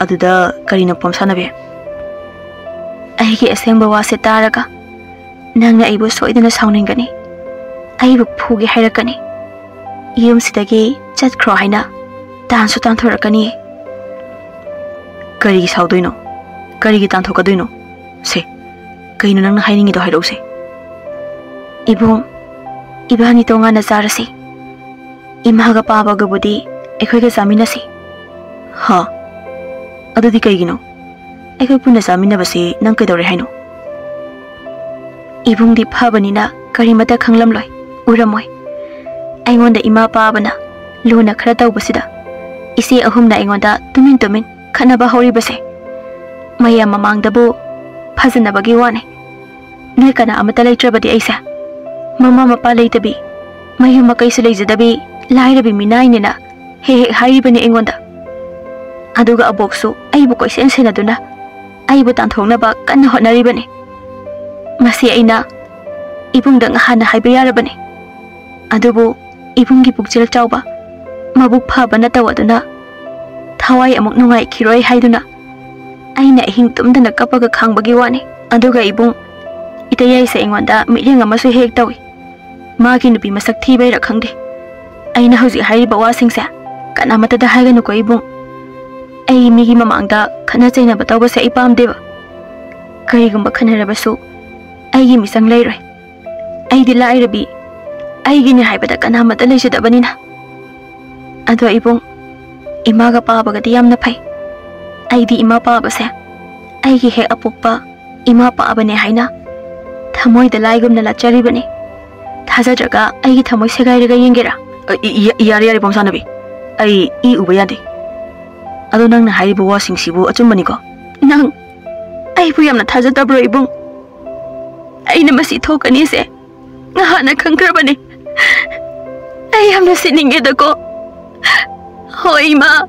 ꯑꯗꯨꯗ ꯀꯔꯤꯅꯣ ꯄꯣꯝꯁꯥꯟꯅꯕꯤ? ꯑꯩꯒꯤ ꯑꯁꯦꯡꯕ ꯋꯥꯁꯦ ꯇꯥꯔꯒ ꯅꯪꯅ ꯑꯩꯕꯨ ꯁꯣꯏꯗꯅ ꯁꯥꯎꯅꯤꯡꯒꯅꯤ꯫ ꯑꯩꯕꯨ ꯐꯨꯒꯦ ꯍꯥꯏꯔꯛꯀꯅꯤ꯫ ꯌꯨꯝꯁꯤꯗꯒꯤ ꯆꯠꯈ꯭ꯔꯣ ꯍꯥꯏꯅ ꯇꯥꯟꯁꯨ ꯇꯥꯟꯊꯣꯔꯛꯀꯅꯤ꯫ ꯀꯔꯤꯒꯤ ꯁꯥꯎꯗꯣꯏꯅꯣ? ꯀꯔꯤꯒꯤ ꯇꯥꯟꯊꯣꯛꯀꯗꯣꯏꯅꯣ? ꯁꯦ, ꯀꯩꯅꯣ ꯅꯪꯅ ꯍꯥꯏꯅꯤꯡꯉꯤꯗꯣ ꯍꯥꯏꯔꯛꯎꯁꯦ꯫ ꯏꯕꯨꯡ, ꯏꯕꯥꯅꯤ ꯇꯣꯉꯥꯟꯅ ꯆꯥꯔꯁꯤ꯫ ꯏꯃꯥꯒ ꯄꯥꯕꯒꯕꯨꯗꯤ ꯑꯩꯈꯣꯏꯒ ꯆꯥꯃꯤꯟꯅꯁꯤ꯫ ꯍꯥ? ꯑꯗꯨꯗꯤ ꯀꯩꯒꯤꯅꯣ? ꯑꯩꯈꯣꯏ ꯄꯨꯟꯅ ꯆꯥꯃꯤꯟꯅꯕꯁꯤ ꯅꯪ ꯀꯩꯗꯧꯔꯦ ꯍꯥꯏꯅꯣ? ꯏꯕꯨꯡꯗꯤ ꯐꯕꯅꯤꯅ ꯀꯔꯤꯃꯠꯇ ꯈꯪꯂꯝꯂꯣꯏ, ꯎꯔꯝꯃꯣꯏ꯫ ꯑꯩꯉꯣꯟꯗ ꯏꯃꯥ ꯄꯥꯕꯅ ꯂꯨꯅ ꯈꯔ ꯇꯧꯕꯁꯤꯗ ꯏꯆꯦ ꯑꯍꯨꯝꯅ ꯑꯩꯉꯣꯟꯗ ꯇꯨꯃꯤꯟ ꯇꯨꯃꯤꯟ ꯈꯠꯅꯕ ꯍꯧꯔꯤꯕꯁꯦ꯫ ꯃꯌꯥꯝ ꯃꯃꯥꯡꯗꯕꯨ ꯐꯖꯅꯕꯒꯤ ꯋꯥꯅꯤ꯫ ꯅꯣꯏ ꯀꯅꯥ ꯑꯃꯠꯇ ꯂꯩꯇ꯭ꯔꯕꯗꯤ ꯑꯩꯁꯦ ꯃꯃꯥ ꯃꯄꯥ ꯂꯩꯇꯕꯤ, ꯃꯌꯨꯝ ꯃꯀꯩꯁꯨ ꯂꯩꯖꯗꯕꯤ, ꯂꯥꯏꯔꯕꯤ ꯃꯤꯅꯥꯏꯅꯦꯅ ꯍꯦꯛ ꯍꯦꯛ ꯍꯥꯏꯔꯤꯕꯅꯤ ꯑꯩꯉꯣꯟꯗ꯫ ꯑꯗꯨꯒ ꯑꯕꯣꯛꯁꯨ ꯑꯩꯕꯨ ꯀꯣꯏꯁꯦꯟ ꯁꯦꯟꯅꯗꯨꯅ ꯑꯩꯕꯨ ꯇꯥꯟꯊꯣꯛꯅꯕ ꯀꯟꯅ ꯍꯣꯠꯅꯔꯤꯕꯅꯤ꯫ ꯃꯁꯤ ꯑꯩꯅ ꯏꯕꯨꯡꯗ ꯉꯍꯥꯟꯅ ꯍꯥꯏꯕ ꯌꯥꯔꯕꯅꯤ꯫ ꯑꯗꯨꯕꯨ ꯏꯕꯨꯡꯒꯤ ꯄꯨꯛꯆꯦꯜ ꯆꯥꯎꯕ, ꯃꯕꯨꯛ ꯐꯕ ꯅꯠꯇꯧ ꯑꯗꯨꯅ ꯊꯋꯥꯏ ꯑꯃꯨꯛ ꯅꯨꯡꯉꯥꯏꯈꯤꯔꯣꯏ ꯍꯥꯏꯗꯨꯅ ꯑꯩꯅ ꯑꯍꯤꯡ ꯇꯨꯝꯗꯅ ꯀꯞꯄꯒ ꯈꯥꯡꯕꯒꯤ ꯋꯥꯅꯤ꯫ ꯑꯗꯨꯒ ꯏꯕꯨꯡ, ꯏꯇꯩ ꯌꯥꯏꯁꯦ ꯑꯩꯉꯣꯟꯗ ꯃꯤꯠꯌꯦꯡ ꯑꯃꯁꯨ ꯍꯦꯛ ꯇꯧꯏ꯫ ꯃꯥꯒꯤ ꯅꯨꯄꯤ ꯃꯁꯛ ꯊꯤꯕꯩꯔꯥ ꯈꯪꯗꯦ꯫ ꯑꯩꯅ ꯍꯧꯖꯤꯛ ꯍꯥꯏꯔꯤꯕ ꯋꯥꯁꯤꯡꯁꯦ ꯀꯅꯥꯃꯠꯇꯗ ꯍꯥꯏꯒꯅꯨꯀꯣ ꯏꯕꯨꯡ꯫ ꯑꯩ ꯃꯤꯒꯤ ꯃꯃꯥꯡꯗ ꯈꯠꯅ ꯆꯩꯅꯕ ꯇꯧꯕꯁꯦ ꯑꯩ ꯄꯥꯝꯗꯦꯕ꯫ ꯀꯔꯤꯒꯨꯝꯕ ꯈꯠꯅꯔꯕꯁꯨ ꯑꯩꯒꯤ ꯃꯤꯆꯪ ꯂꯩꯔꯣꯏ꯫ ꯑꯩꯗꯤ ꯂꯥꯏꯔꯕꯤ, ꯑꯩꯒꯤꯅꯤ ꯍꯥꯏꯕꯗ ꯀꯅꯥꯃꯠꯇ ꯂꯩꯖꯗꯕꯅꯤꯅ꯫ ꯑꯗꯣ ꯏꯕꯨꯡ, ꯏꯃꯥꯒ ꯄꯥꯕꯒꯗꯤ ꯌꯥꯝꯅ ꯐꯩ꯫ ꯑꯩꯗꯤ ꯏꯃꯥ ꯄꯥꯕꯁꯦ ꯑꯩꯒꯤ ꯍꯦꯛ ꯑꯄꯣꯛꯄ ꯏꯃꯥ ꯄꯥꯕꯅꯦ ꯍꯥꯏꯅ ꯊꯃꯣꯏꯗ ꯂꯥꯏꯒꯨꯝꯅ ꯂꯥꯠꯆꯔꯤꯕꯅꯤ꯫ ꯊꯥꯖꯗ꯭ꯔꯒ ꯑꯩꯒꯤ ꯊꯃꯣꯏ ꯁꯦꯒꯥꯏꯔꯒ ꯌꯦꯡꯒꯦꯔꯥ? ꯑ, ꯏ-, ꯏ-, ꯌꯥꯔꯦ, ꯌꯥꯔꯦ, ꯄꯣꯝꯁꯥꯟꯅꯕꯤ꯫ ꯑꯩ ꯏ ꯎꯕ ꯌꯥꯗꯦ꯫ ꯑꯗꯣ ꯅꯪꯅ ꯍꯥꯏꯔꯤꯕ ꯋꯥꯁꯤꯡꯁꯤꯕꯨ ꯑꯆꯨꯝꯕꯅꯤꯀꯣ? ꯅꯪ ꯑꯩꯕꯨ ꯌꯥꯝꯅ ꯊꯥꯖꯗꯕ꯭ꯔꯣ ꯏꯕꯨꯡ? ꯑꯩꯅ ꯃꯁꯤ ꯊꯣꯛꯀꯅꯤꯁꯦ ꯉꯍꯥꯟꯅ ꯈꯪꯈ꯭ꯔꯕꯅꯤ꯫ ꯑꯩ ꯌꯥꯝꯅ ꯁꯤꯅꯤꯡꯉꯦꯗꯀꯣ꯫ ꯍꯣ ꯏꯃꯥ,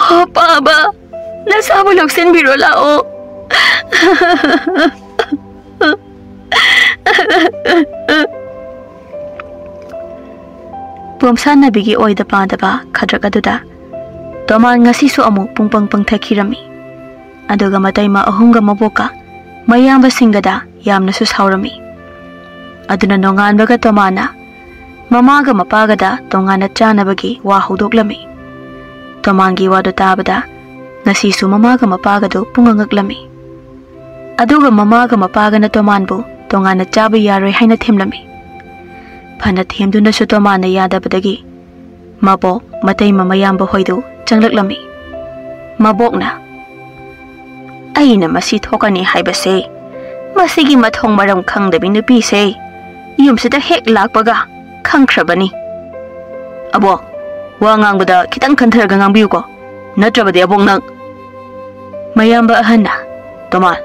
ꯍꯣ ꯄꯥꯕ, ꯅꯆꯥꯕꯨ ꯂꯧꯁꯤꯟꯕꯤꯔꯣ ꯂꯥꯛꯑꯣ꯫ ꯄꯣꯝꯁꯥꯟꯅꯕꯤꯒꯤ ꯑꯣꯏꯗ ꯄꯥꯗꯕ ꯈꯗ꯭ꯔꯛ ꯑꯗꯨꯗ ꯇꯣꯃꯥꯟ ꯉꯁꯤꯁꯨ ꯑꯃꯨꯛ ꯄꯨꯡꯄꯪ ꯄꯪꯊꯈꯤꯔꯝꯃꯤ꯫ ꯑꯗꯨꯒ ꯃꯇꯩꯃ ꯑꯍꯨꯝꯒ ꯃꯕꯣꯛꯀ ꯃꯌꯥꯝꯕꯁꯤꯡꯒꯗ ꯌꯥꯝꯅꯁꯨ ꯁꯥꯎꯔꯝꯃꯤ꯫ ꯑꯗꯨꯅ ꯅꯣꯡꯉꯥꯟꯕꯒ ꯇꯣꯃꯥꯟꯅ ꯃꯃꯥꯒ ꯃꯄꯥꯒꯗ ꯇꯣꯉꯥꯟꯅ ꯆꯥꯅꯕꯒꯤ ꯋꯥ ꯍꯧꯗꯣꯛꯂꯝꯃꯤ꯫ ꯇꯣꯃꯥꯟꯒꯤ ꯋꯥꯗꯨ ꯇꯥꯕꯗ ꯉꯁꯤꯁꯨ ꯃꯃꯥꯒ ꯃꯄꯥꯒꯗꯨ ꯄꯨꯡꯉꯛ ꯉꯛꯂꯝꯃꯤ꯫ ꯑꯗꯨꯒ ꯃꯃꯥꯒ ꯃꯄꯥꯒꯅ ꯇꯣꯃꯥꯟꯕꯨ ꯇꯣꯉꯥꯟꯅ ꯆꯥꯕ ꯌꯥꯔꯣꯏ ꯍꯥꯏꯅ ꯊꯦꯝꯂꯝꯃꯤ꯫ ꯐꯅ ꯊꯦꯝꯗꯨꯅꯁꯨ ꯇꯣꯃꯥꯟꯅ ꯌꯥꯗꯕꯗꯒꯤ ꯃꯕꯣꯛ, ꯃꯇꯩꯃ, ꯃꯌꯥꯝꯕ ꯍꯣꯏꯗꯨ ꯆꯪꯂꯛꯂꯝꯃꯤ꯫ ꯃꯕꯣꯛꯅ, "ꯑꯩꯅ ꯃꯁꯤ ꯊꯣꯛꯀꯅꯤ ꯍꯥꯏꯕꯁꯦ, ꯃꯁꯤꯒꯤ ꯃꯊꯣꯡ ꯃꯔꯝ ꯈꯪꯗꯕꯤ ꯅꯨꯄꯤꯁꯦ ꯌꯨꯝꯁꯤꯗ ꯍꯦꯛ ꯂꯥꯛꯄꯒ ꯈꯪꯈ꯭ꯔꯕꯅꯤ꯫ ꯑꯕꯣꯛ, ꯋꯥ ꯉꯥꯡꯕꯗ ꯈꯤꯇꯪ ꯈꯟꯊꯔꯒ ꯉꯥꯡꯕꯤꯌꯨꯀꯣ, ꯅꯠꯇ꯭ꯔꯕꯗꯤ ꯑꯕꯣꯛ ꯅꯪ"꯫ ꯃꯌꯥꯝꯕ ꯑꯍꯟꯅ, "ꯇꯣꯃꯥꯟ,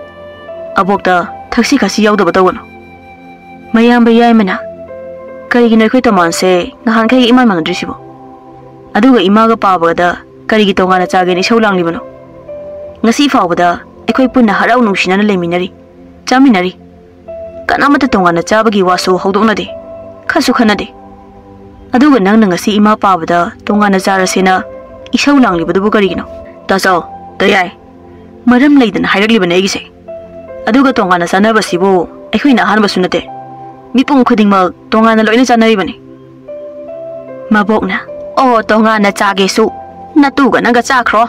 ꯑꯕꯣꯛꯇ ꯊꯛꯁꯤ ꯈꯥꯁꯤ ꯌꯥꯎꯗꯕ ꯇꯧꯒꯅꯨ"꯫ ꯃꯌꯥꯝꯕ ꯌꯥꯏꯃꯅ, "ꯀꯔꯤꯒꯤꯅꯣ ꯑꯩꯈꯣꯏ ꯇꯣꯃꯥꯟꯁꯦ ꯉꯍꯥꯟꯈꯩꯒ ꯏꯃꯥꯟ ꯃꯥꯟꯅꯗ꯭ꯔꯤꯁꯤꯕꯣ? ꯑꯗꯨꯒ ꯏꯃꯥꯒ ꯄꯥꯕꯒꯗ ꯀꯔꯤꯒꯤ ꯇꯣꯉꯥꯟꯅ ꯆꯥꯒꯦꯅ ꯏꯁꯧ ꯂꯥꯡꯂꯤꯕꯅꯣ? ꯉꯁꯤ ꯐꯥꯎꯕꯗ ꯑꯩꯈꯣꯏ ꯄꯨꯟꯅ ꯍꯔꯥꯎ ꯅꯨꯡꯁꯤꯅꯅ ꯂꯩꯃꯤꯟꯅꯔꯤ, ꯆꯥꯃꯤꯟꯅꯔꯤ꯫ ꯀꯅꯥꯃꯠꯇ ꯇꯣꯉꯥꯟꯅ ꯆꯥꯕꯒꯤ ꯋꯥꯁꯨ ꯍꯧꯗꯣꯛꯅꯗꯦ, ꯈꯟꯁꯨ ꯈꯟꯅꯗꯦ꯫ ꯑꯗꯨꯒ ꯅꯪꯅ ꯉꯁꯤ ꯏꯃꯥ ꯄꯥꯕꯗ ꯇꯣꯉꯥꯟꯅ ꯆꯥꯔꯁꯦꯅ ꯏꯁꯧ ꯂꯥꯡꯂꯤꯕꯗꯨꯕꯨ ꯀꯔꯤꯒꯤꯅꯣ?" "ꯇꯥꯆꯧ, ꯇꯌꯥꯏ, ꯃꯔꯝ ꯂꯩꯗꯅ ꯍꯥꯏꯔꯛꯂꯤꯕꯅꯦ ꯑꯩꯒꯤꯁꯦ꯫ ꯑꯗꯨꯒ ꯇꯣꯉꯥꯟꯅ ꯆꯥꯅꯕꯁꯤꯕꯨ ꯑꯩꯈꯣꯏꯅ ꯑꯍꯥꯟꯕꯁꯨ ꯅꯠꯇꯦ꯫ ꯃꯤꯄꯨꯝ ꯈꯨꯗꯤꯡꯃꯛ ꯇꯣꯉꯥꯟꯅ ꯂꯣꯏꯅ ꯆꯥꯅꯔꯤꯕꯅꯤ"꯫ ꯃꯕꯣꯛꯅ, "ꯑꯣ, ꯇꯣꯉꯥꯟꯅ ꯆꯥꯒꯦꯁꯨ ꯅꯇꯨꯒ ꯅꯪꯒ ꯆꯥꯈ꯭ꯔꯣ꯫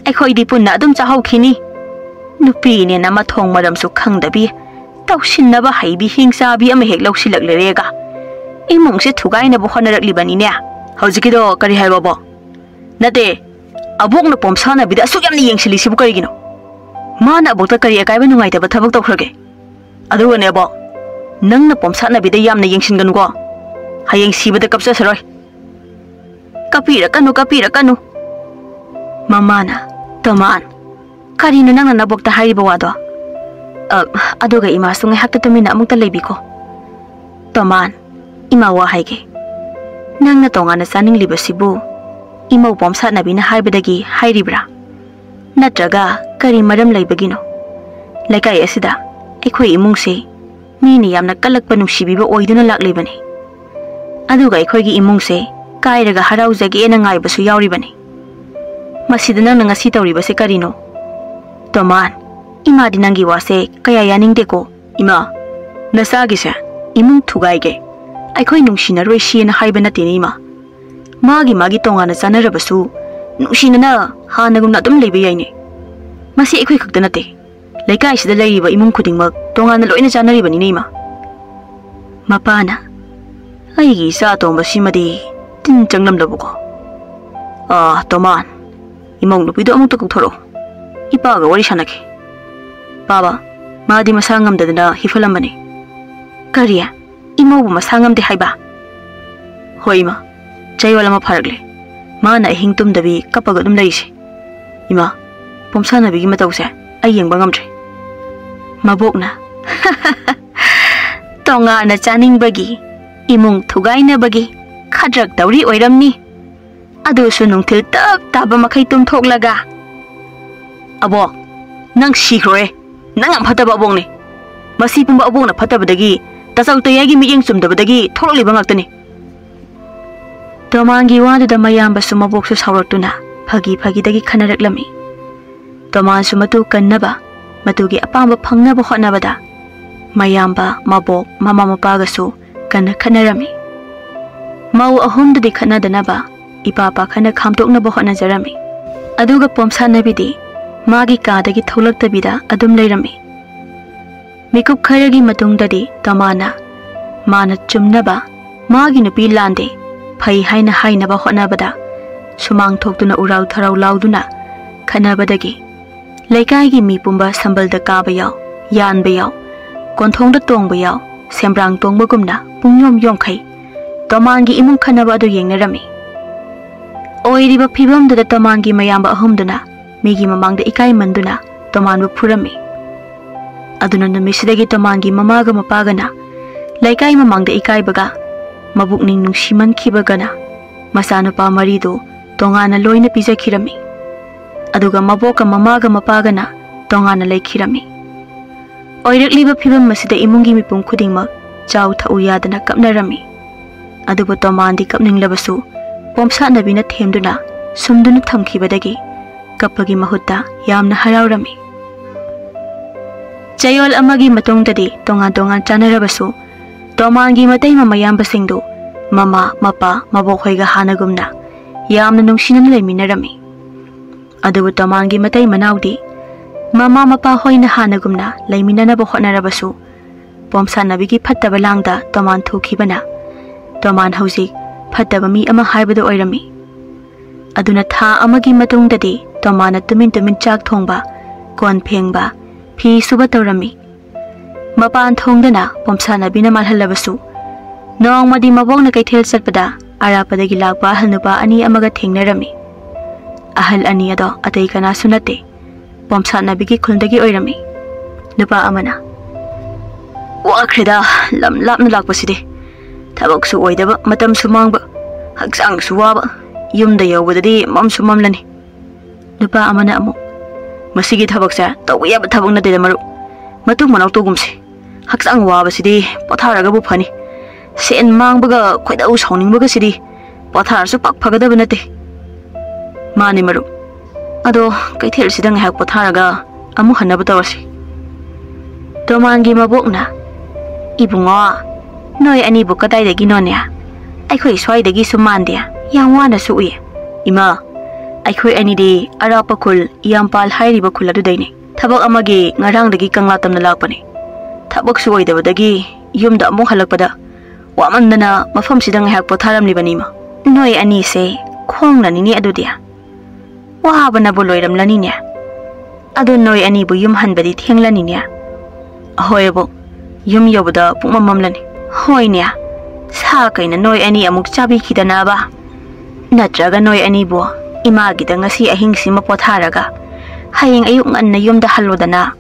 ꯑꯩꯈꯣꯏꯗꯤ ꯄꯨꯟꯅ ꯑꯗꯨꯝ ꯆꯥꯍꯧꯈꯤꯅꯤ꯫ ꯅꯨꯄꯤꯅꯦꯅ ꯃꯊꯣꯡ ꯃꯔꯝꯁꯨ ꯈꯪꯗꯕꯤ, ꯇꯧꯁꯤꯟꯅꯕ ꯍꯩꯕꯤ ꯍꯤꯡꯆꯥꯕꯤ ꯑꯃ ꯍꯦꯛ ꯂꯧꯁꯤꯜꯂꯛꯂꯔꯦꯒ꯫ ꯏꯃꯨꯡꯁꯦ ꯊꯨꯒꯥꯏꯅꯕ ꯍꯣꯠꯅꯔꯛꯂꯤꯕꯅꯤꯅꯦ"꯫ "ꯍꯧꯖꯤꯛꯀꯤꯗꯣ ꯀꯔꯤ ꯍꯥꯏꯕ, ꯑꯕꯣꯛ?" "ꯅꯠꯇꯦ, ꯑꯕꯣꯛꯅ ꯄꯣꯝꯁꯥꯟꯅꯕꯤꯗ ꯑꯁꯨꯛ ꯌꯥꯝꯅ ꯌꯦꯡꯁꯤꯜꯂꯤꯁꯤꯕꯨ ꯀꯔꯤꯒꯤꯅꯣ? ꯃꯥꯅ ꯑꯕꯣꯛꯇ ꯀꯔꯤ ꯑꯀꯥꯏꯕ ꯅꯨꯡꯉꯥꯏꯇꯕ ꯊꯕꯛ ꯇꯧꯈ꯭ꯔꯒꯦ? ꯑꯗꯨꯒꯅꯦ ꯑꯕꯣꯛ, ꯅꯪꯅ ꯄꯣꯝꯁꯥꯟꯅꯕꯤꯗ ꯌꯥꯝꯅ ꯌꯦꯡꯁꯤꯟꯒꯅꯨꯀꯣ꯫ ꯍꯌꯦꯡ ꯁꯤꯕꯗ ꯀꯞꯆꯁꯔꯣꯏ"꯫ "ꯀꯞꯄꯤꯔꯛꯀꯅꯨ, ꯀꯞꯄꯤꯔꯛꯀꯅꯨ"꯫ ꯃꯃꯥꯅ, "ꯇꯣꯃꯥꯟ, ꯀꯔꯤꯅꯣ ꯅꯪꯅ ꯅꯕꯣꯛꯇ ꯍꯥꯏꯔꯤꯕ ꯋꯥꯗꯣ? ꯑ, ꯑꯗꯨꯒ ꯏꯃꯥꯁꯨ ꯉꯥꯏꯍꯥꯛꯇ ꯇꯨꯃꯤꯟꯅ ꯑꯃꯨꯛꯇ ꯂꯩꯕꯤꯈꯣ꯫ ꯇꯣꯃꯥꯟ, ꯏꯃꯥ ꯋꯥ ꯍꯥꯏꯒꯦ꯫ ꯅꯪꯅ ꯇꯣꯉꯥꯟꯅ ꯆꯥꯅꯤꯡꯂꯤꯕꯁꯤꯕꯨ ꯏꯃꯧ ꯄꯣꯝꯁꯥꯠꯅꯕꯤꯅ ꯍꯥꯏꯕꯗꯒꯤ ꯍꯥꯏꯔꯤꯕ꯭ꯔꯥ? ꯅꯠꯇ꯭ꯔꯒ ꯀꯔꯤ ꯃꯔꯝ ꯂꯩꯕꯒꯤꯅꯣ? ꯂꯩꯀꯥꯏ ꯑꯁꯤꯗ ꯑꯩꯈꯣꯏ ꯏꯃꯨꯡꯁꯦ ꯃꯤꯅ ꯌꯥꯝꯅ ꯀꯜꯂꯛꯄ ꯅꯨꯡꯁꯤꯕꯤꯕ ꯑꯣꯏꯗꯨꯅ ꯂꯥꯛꯂꯤꯕꯅꯤ꯫ ꯑꯗꯨꯒ ꯑꯩꯈꯣꯏꯒꯤ ꯏꯃꯨꯡꯁꯦ ꯀꯥꯏꯔꯒ ꯍꯔꯥꯎꯖꯒꯦꯅ ꯉꯥꯏꯕꯁꯨ ꯌꯥꯎꯔꯤꯕꯅꯤ꯫ ꯃꯁꯤꯗ ꯅꯪꯅ ꯉꯁꯤ ꯇꯧꯔꯤꯕꯁꯦ ꯀꯔꯤꯅꯣ? ꯇꯣꯃꯥꯟ, ꯏꯃꯥꯗꯤ ꯅꯪꯒꯤ ꯋꯥꯁꯦ ꯀꯌꯥ ꯌꯥꯅꯤꯡꯗꯦꯀꯣ꯫ ꯏꯃꯥ, ꯅꯆꯥꯒꯤꯁꯦ ꯏꯃꯨꯡ ꯊꯨꯒꯥꯏꯒꯦ, ꯑꯩꯈꯣꯏ ꯅꯨꯡꯁꯤꯅꯔꯣꯏꯁꯤꯅ ꯍꯥꯏꯕ ꯅꯠꯇꯦꯅꯦ ꯏꯃꯥ꯫ ꯃꯥꯒꯤ ꯃꯥꯒꯤ ꯇꯣꯉꯥꯟꯅ ꯆꯥꯅꯔꯕꯁꯨ ꯅꯨꯡꯁꯤꯅꯅ ꯍꯥꯟꯅꯒꯨꯝꯅ ꯑꯗꯨꯝ ꯂꯩꯕ ꯌꯥꯏꯅꯦ꯫ ꯃꯁꯤ ꯑꯩꯈꯣꯏ ꯈꯛꯇ ꯅꯠꯇꯦ, ꯂꯩꯀꯥꯏꯁꯤꯗ ꯂꯩꯔꯤꯕ ꯏꯃꯨꯡ ꯈꯨꯗꯤꯡꯃꯛ ꯇꯣꯉꯥꯟꯅ ꯂꯣꯏꯅ ꯆꯥꯅꯔꯤꯕꯅꯤꯅꯦ ꯏꯃꯥ꯫ ꯃꯄꯥꯅ, ꯑꯩꯒꯤ ꯏꯆꯥ ꯑꯇꯣꯝꯕꯁꯤꯃꯗꯤ ꯇꯤꯟ ꯆꯪꯂꯝꯂꯕꯀꯣ꯫ ꯑꯥ, ꯇꯣꯃꯥꯟ, ꯏꯃꯧ ꯅꯨꯄꯤꯗꯣ ꯑꯃꯨꯛꯇ ꯀꯧꯊꯣꯔꯛꯎ, ꯏꯄꯥꯒ ꯋꯥꯔꯤ ꯁꯥꯟꯅꯒꯦ꯫ ꯄꯥꯕ, ꯃꯥꯗꯤ ꯃꯁꯥ ꯉꯝꯗꯗꯅ ꯍꯤꯐꯜꯂꯝꯕꯅꯤ꯫ ꯀꯔꯤ? ꯏꯃꯧꯕꯨ ꯃꯁꯥ ꯉꯝꯗꯦ ꯍꯥꯏꯕ? ꯍꯣꯏ ꯏꯃꯥ, ꯆꯌꯣꯜ ꯑꯃ ꯐꯥꯔꯛꯂꯦ꯫ ꯃꯥꯅ ꯑꯍꯤꯡ ꯇꯨꯝꯗꯕꯤ ꯀꯞꯄꯒ ꯑꯗꯨꯝ ꯂꯩꯔꯤꯁꯦ꯫ ꯏꯃꯥ, ꯄꯣꯝꯁꯥꯟꯅꯕꯤꯒꯤ ꯃꯇꯧꯁꯦ ꯑꯩ ꯌꯦꯡꯕ ꯉꯝꯗ꯭ꯔꯦ꯫ ꯃꯕꯣꯛꯅ, ꯇꯣꯉꯥꯟꯅ ꯆꯥꯅꯤꯡꯕꯒꯤ, ꯏꯃꯨꯡ ꯊꯨꯒꯥꯏꯅꯕꯒꯤ ꯈꯗ꯭ꯔꯛ ꯇꯧꯔꯤ ꯑꯣꯏꯔꯝꯅꯤ꯫ ꯑꯗꯨꯁꯨ ꯅꯨꯡꯊꯤꯜ ꯇꯞ ꯇꯥꯕ ꯃꯈꯩ ꯇꯨꯝꯊꯣꯛꯂꯒ꯫ ꯑꯕꯣꯛ, ꯅꯪ ꯁꯤꯈ꯭ꯔꯣꯍꯦ꯫ ꯅꯪ ꯌꯥꯝ ꯐꯠꯇꯕ ꯑꯕꯣꯛꯅꯤ꯫ ꯃꯁꯤ ꯄꯨꯝꯕ ꯑꯕꯣꯛꯅ ꯐꯠꯇꯕꯗꯒꯤ, ꯇꯥꯆꯧ ꯇꯌꯥꯏꯒꯤ ꯃꯤꯠꯌꯦꯡ ꯆꯨꯝꯗꯕꯗꯒꯤ ꯊꯣꯛꯂꯛꯂꯤꯕ ꯉꯥꯛꯇꯅꯤ꯫ ꯇꯣꯃꯥꯟꯒꯤ ꯋꯥꯗꯨꯗ ꯃꯌꯥꯝꯕꯁꯨ ꯃꯕꯣꯛꯁꯨ ꯁꯥꯎꯔꯛꯇꯨꯅ ꯐꯥꯒꯤ ꯐꯥꯒꯤꯗꯒꯤ ꯈꯟꯅꯔꯛꯂꯝꯃꯤ꯫ ꯇꯣꯃꯥꯟꯁꯨ ꯃꯇꯨ ꯀꯟꯅꯕ, ꯃꯇꯨꯒꯤ ꯑꯄꯥꯝꯕ ꯐꯪꯅꯕ ꯍꯣꯠꯅꯕꯗ ꯃꯌꯥꯝꯕ, ꯃꯕꯣꯛ, ꯃꯃꯥ ꯃꯄꯥꯒꯁꯨ ꯀꯟꯅ ꯈꯠꯅꯔꯝꯃꯤ꯫ ꯃꯧ ꯑꯍꯨꯝꯗꯨꯗꯤ ꯈꯠꯅꯗꯅꯕ ꯏꯄꯥ ꯄꯥꯈꯠꯅ ꯈꯥꯝꯗꯣꯛꯅꯕ ꯍꯣꯠꯅꯖꯔꯝꯃꯤ꯫ ꯑꯗꯨꯒ ꯄꯣꯝꯁꯥꯟꯅꯕꯤꯗꯤ ꯃꯥꯒꯤ ꯀꯥꯗꯒꯤ ꯊꯣꯛꯂꯛꯇꯕꯤꯗ ꯑꯗꯨꯝ ꯂꯩꯔꯝꯃꯤ꯫ ꯃꯤꯀꯨꯞ ꯈꯔꯒꯤ ꯃꯇꯨꯡꯗꯗꯤ ꯇꯣꯃꯥꯟꯅ ꯃꯥꯅ ꯆꯨꯝꯅꯕ, ꯃꯥꯒꯤ ꯅꯨꯄꯤ ꯂꯥꯟꯗꯦ, ꯐꯩ ꯍꯥꯏꯅ ꯍꯥꯏꯅꯕ ꯍꯣꯠꯅꯕꯗ ꯁꯨꯃꯥꯡ ꯊꯣꯛꯇꯨꯅ ꯎꯔꯥꯎ ꯊꯔꯥꯎ ꯂꯥꯎꯗꯨꯅ ꯈꯠꯅꯕꯗꯒꯤ ꯂꯩꯀꯥꯏꯒꯤ ꯃꯤ ꯄꯨꯝꯕ ꯁꯝꯕꯜꯗ ꯀꯥꯕ ꯌꯥꯎ, ꯌꯥꯟꯕ ꯌꯥꯎ, ꯀꯣꯟꯊꯣꯡꯗ ꯇꯣꯡꯕ ꯌꯥꯎ, ꯁꯦꯝꯕ꯭ꯔꯥꯡ ꯇꯣꯡꯕꯒꯨꯝꯅ ꯄꯨꯡꯌꯣꯝ ꯌꯣꯝꯈꯩ ꯇꯣꯃꯥꯟꯒꯤ ꯏꯃꯨꯡ ꯈꯠꯅꯕ ꯑꯗꯨ ꯌꯦꯡꯅꯔꯝꯃꯤ꯫ ꯑꯣꯏꯔꯤꯕ ꯐꯤꯕꯝꯗꯨꯗ ꯇꯣꯃꯥꯟꯒꯤ ꯃꯌꯥꯝꯕ ꯑꯍꯨꯝꯗꯨꯅ ꯃꯤꯒꯤ ꯃꯃꯥꯡꯗ ꯏꯀꯥꯏꯃꯟꯗꯨꯅ ꯇꯣꯃꯥꯟꯕꯨ ꯐꯨꯔꯝꯃꯤ꯫ ꯑꯗꯨꯅ ꯅꯨꯃꯤꯠꯁꯤꯗꯒꯤ ꯇꯣꯃꯥꯟꯒꯤ ꯃꯃꯥꯒ ꯃꯄꯥꯒꯅ ꯂꯩꯀꯥꯏ ꯃꯃꯥꯡꯗ ꯏꯀꯥꯏꯕꯒ ꯃꯕꯨꯛꯅꯤꯡ ꯅꯨꯡꯁꯤꯃꯟꯈꯤꯕꯒꯅ ꯃꯆꯥꯅꯨꯄꯥ ꯃꯔꯤꯗꯨ ꯇꯣꯉꯥꯟꯅ ꯂꯣꯏꯅ ꯄꯤꯖꯈꯤꯔꯝꯃꯤ꯫ ꯑꯗꯨꯒ ꯃꯕꯣꯛꯀ ꯃꯃꯥꯒ ꯃꯄꯥꯒꯅ ꯇꯣꯉꯥꯟꯅ ꯂꯩꯈꯤꯔꯝꯃꯤ꯫ ꯑꯣꯏꯔꯛꯂꯤꯕ ꯐꯤꯕꯝ ꯑꯁꯤꯗ ꯏꯃꯨꯡꯒꯤ ꯃꯤꯄꯨꯝ ꯈꯨꯗꯤꯡꯃꯛ ꯆꯥꯎ ꯊꯛꯎ ꯌꯥꯗꯅ ꯀꯞꯅꯔꯝꯃꯤ꯫ ꯑꯗꯨꯕꯨ ꯇꯣꯃꯥꯟꯗꯤ ꯀꯞꯅꯤꯡꯂꯕꯁꯨ ꯄꯣꯝꯁꯥꯠꯅꯕꯤꯅ ꯊꯦꯝꯗꯨꯅ ꯁꯨꯝꯗꯨꯅ ꯊꯝꯈꯤꯕꯗꯒꯤ ꯀꯞꯄꯒꯤ ꯃꯍꯨꯠꯇ ꯌꯥꯝꯅ ꯍꯔꯥꯎꯔꯝꯃꯤ꯫ ꯆꯌꯣꯜ ꯑꯃꯒꯤ ꯃꯇꯨꯡꯗꯗꯤ ꯇꯣꯉꯥꯟ ꯇꯣꯉꯥꯟ ꯆꯥꯅꯔꯕꯁꯨ ꯇꯣꯃꯥꯟꯒꯤ ꯃꯇꯩ ꯃꯃꯌꯥꯝꯕꯁꯤꯡꯗꯨ ꯃꯃꯥ, ꯃꯄꯥ, ꯃꯕꯣꯛꯍꯣꯏꯒ ꯍꯥꯟꯅꯒꯨꯝꯅ ꯌꯥꯝꯅ ꯅꯨꯡꯁꯤꯅꯅ ꯂꯩꯃꯤꯟꯅꯔꯝꯃꯤ꯫ ꯑꯗꯨꯕꯨ ꯇꯣꯃꯥꯟꯒꯤ ꯃꯇꯩ ꯃꯅꯥꯎꯗꯤ ꯃꯃꯥ ꯃꯄꯥ ꯍꯣꯏꯅ ꯍꯥꯟꯅꯒꯨꯝꯅ ꯂꯩꯃꯤꯟꯅꯅꯕ ꯍꯣꯠꯅꯔꯕꯁꯨ ꯄꯣꯝꯁꯥꯠꯅꯕꯤꯒꯤ ꯐꯠꯇꯕ ꯂꯥꯡꯗ ꯇꯣꯃꯥꯟ ꯊꯨꯈꯤꯕꯅ ꯇꯣꯃꯥꯟ ꯍꯧꯖꯤꯛ ꯐꯠꯇꯕ ꯃꯤ ꯑꯃ ꯍꯥꯏꯕꯗꯨ ꯑꯣꯏꯔꯝꯃꯤ꯫ ꯑꯗꯨꯅ ꯊꯥ ꯑꯃꯒꯤ ꯃꯇꯨꯡꯗꯗꯤ ꯇꯣꯃꯥꯟꯅ ꯇꯨꯃꯤꯟ ꯇꯨꯃꯤꯟ ꯆꯥꯛ ꯊꯣꯡꯕ, ꯀꯣꯟ ꯐꯦꯡꯕ, ꯐꯤ ꯁꯨꯕ ꯇꯧꯔꯝꯃꯤ꯫ ꯃꯄꯥꯟ ꯊꯣꯡꯗꯅ ꯄꯣꯝꯁꯥꯠꯅꯕꯤꯅ ꯃꯥꯜꯍꯜꯂꯕꯁꯨ ꯅꯣꯡꯃꯗꯤ ꯃꯕꯣꯛꯅ ꯀꯩꯊꯦꯜ ꯆꯠꯄꯗ ꯑꯔꯥꯞꯄꯗꯒꯤ ꯂꯥꯛꯄ ꯑꯍꯜ ꯅꯨꯄꯥ ꯑꯅꯤ ꯑꯃꯒ ꯊꯦꯡꯅꯔꯝꯃꯤ꯫ ꯑꯍꯜ ꯑꯅꯤ ꯑꯗꯣ ꯑꯇꯩ ꯀꯅꯥꯁꯨ ꯅꯠꯇꯦ, ꯄꯣꯝꯁꯥꯠꯅꯕꯤꯒꯤ ꯈꯨꯜꯗꯒꯤ ꯑꯣꯏꯔꯝꯃꯤ꯫ ꯅꯨꯄꯥ ꯑꯃꯅ, "ꯋꯥꯈ꯭ꯔꯦꯗ, ꯂꯝ ꯂꯥꯞꯅ ꯂꯥꯛꯄꯁꯤꯗꯤ꯫ ꯊꯕꯛꯁꯨ ꯑꯣꯏꯗꯕ, ꯃꯇꯝꯁꯨ ꯃꯥꯡꯕ, ꯍꯛꯆꯥꯡꯁꯨ ꯋꯥꯕ, ꯌꯨꯝꯗ ꯌꯧꯕꯗꯗꯤ ꯃꯝꯁꯨ ꯃꯝꯂꯅꯤ꯫" ꯅꯨꯄꯥ ꯑꯃꯅ ꯑꯃꯨꯛ, "ꯃꯁꯤꯒꯤ ꯊꯕꯛꯁꯦ ꯇꯧꯕ ꯌꯥꯕ ꯊꯕꯛ ꯅꯠꯇꯦꯗ ꯃꯔꯨꯞ꯫ ꯃꯇꯨꯡ ꯃꯅꯥꯎ ꯇꯧꯒꯨꯝꯁꯦ꯫ ꯍꯛꯆꯥꯡ ꯋꯥꯕꯁꯤꯗꯤ ꯄꯣꯊꯥꯔꯒꯕꯨ ꯐꯅꯤ꯫ ꯁꯦꯟ ꯃꯥꯡꯕꯒ ꯈꯣꯏꯗꯧ ꯁꯥꯎꯅꯤꯡꯕꯒꯁꯤꯗꯤ ꯄꯣꯊꯥꯔꯁꯨ ꯄꯥꯛ ꯐꯒꯗꯕ ꯅꯠꯇꯦ꯫" "ꯃꯥꯅꯤ ꯃꯔꯨꯞ꯫ ꯑꯗꯣ ꯀꯩꯊꯦꯜꯁꯤꯗ ꯉꯥꯏꯍꯥꯛ ꯄꯣꯊꯥꯔꯒ ꯑꯃꯨꯛ ꯍꯟꯅꯕ ꯇꯧꯔꯁꯤ꯫" ꯇꯣꯃꯥꯟꯒꯤ ꯃꯕꯣꯛꯅ, "ꯏꯕꯨꯡꯉꯣ, ꯅꯣꯏ ꯑꯅꯤꯕꯨ ꯀꯗꯥꯏꯗꯒꯤꯅꯣꯅꯦ? ꯑꯩꯈꯣꯏ ꯁ꯭ꯋꯥꯏꯗꯒꯤꯁꯨ ꯃꯥꯟꯗꯦ, ꯌꯥꯝ ꯋꯥꯅꯁꯨ ꯎꯏ꯫" "ꯏꯃꯥ, ꯑꯩꯈꯣꯏ ꯑꯅꯤꯗꯤ ꯑꯔꯥꯞꯄ ꯈꯨꯜ ꯏꯌꯥꯝꯄꯥꯜ ꯍꯥꯏꯔꯤꯕ ꯈꯨꯜ ꯑꯗꯨꯗꯩꯅꯦ꯫ ꯊꯕꯛ ꯑꯃꯒꯤ ꯉꯔꯥꯡꯗꯒꯤ ꯀꯪꯂꯥ ꯇꯝꯅ ꯂꯥꯛꯄꯅꯦ꯫ ꯊꯕꯛꯁꯨ ꯑꯣꯏꯗꯕꯗꯒꯤ ꯌꯨꯝꯗ ꯑꯃꯨꯛ ꯍꯜꯂꯛꯄꯗ ꯋꯥꯃꯟꯗꯅ ꯃꯐꯝꯁꯤꯗ ꯉꯥꯏꯍꯥꯛ ꯄꯣꯊꯥꯔꯝꯂꯤꯕꯅꯤ, ꯏꯃꯥ꯫" "ꯅꯣꯏ ꯑꯅꯤꯁꯦ ꯈꯣꯡꯅꯅꯤꯅꯦ ꯑꯗꯨꯗꯤ꯫ ꯋꯥꯕꯅꯕꯨ ꯂꯣꯏꯔꯝꯂꯅꯤꯅꯦ꯫ ꯑꯗꯨ ꯅꯣꯏ ꯑꯅꯤꯕꯨ ꯌꯨꯝ ꯍꯟꯕꯗꯤ ꯊꯦꯡꯂꯅꯤꯅꯦ꯫" "ꯑꯍꯣꯏ ꯑꯕꯣꯛ, ꯌꯨꯝ ꯌꯧꯕꯗ ꯄꯨꯡꯃꯝ ꯃꯝꯂꯅꯤ꯫" "ꯍꯣꯏꯅꯦ, ꯁꯥ ꯀꯩꯅ ꯅꯣꯏ ꯑꯅꯤ ꯑꯃꯨꯛ ꯆꯥꯕꯤꯈꯤꯗꯅꯕ꯫ ꯅꯠꯇ꯭ꯔꯒ ꯅꯣꯏ ꯑꯅꯤꯕꯨ ꯏꯃꯥꯒꯤꯗ ꯉꯁꯤ ꯑꯍꯤꯡꯁꯤꯃ ꯄꯣꯊꯥꯔꯒ ꯍꯌꯦꯡ ꯑꯌꯨꯛ ꯉꯟꯅ ꯌꯨꯝꯗ ꯍꯜꯂꯣꯗꯅ꯫"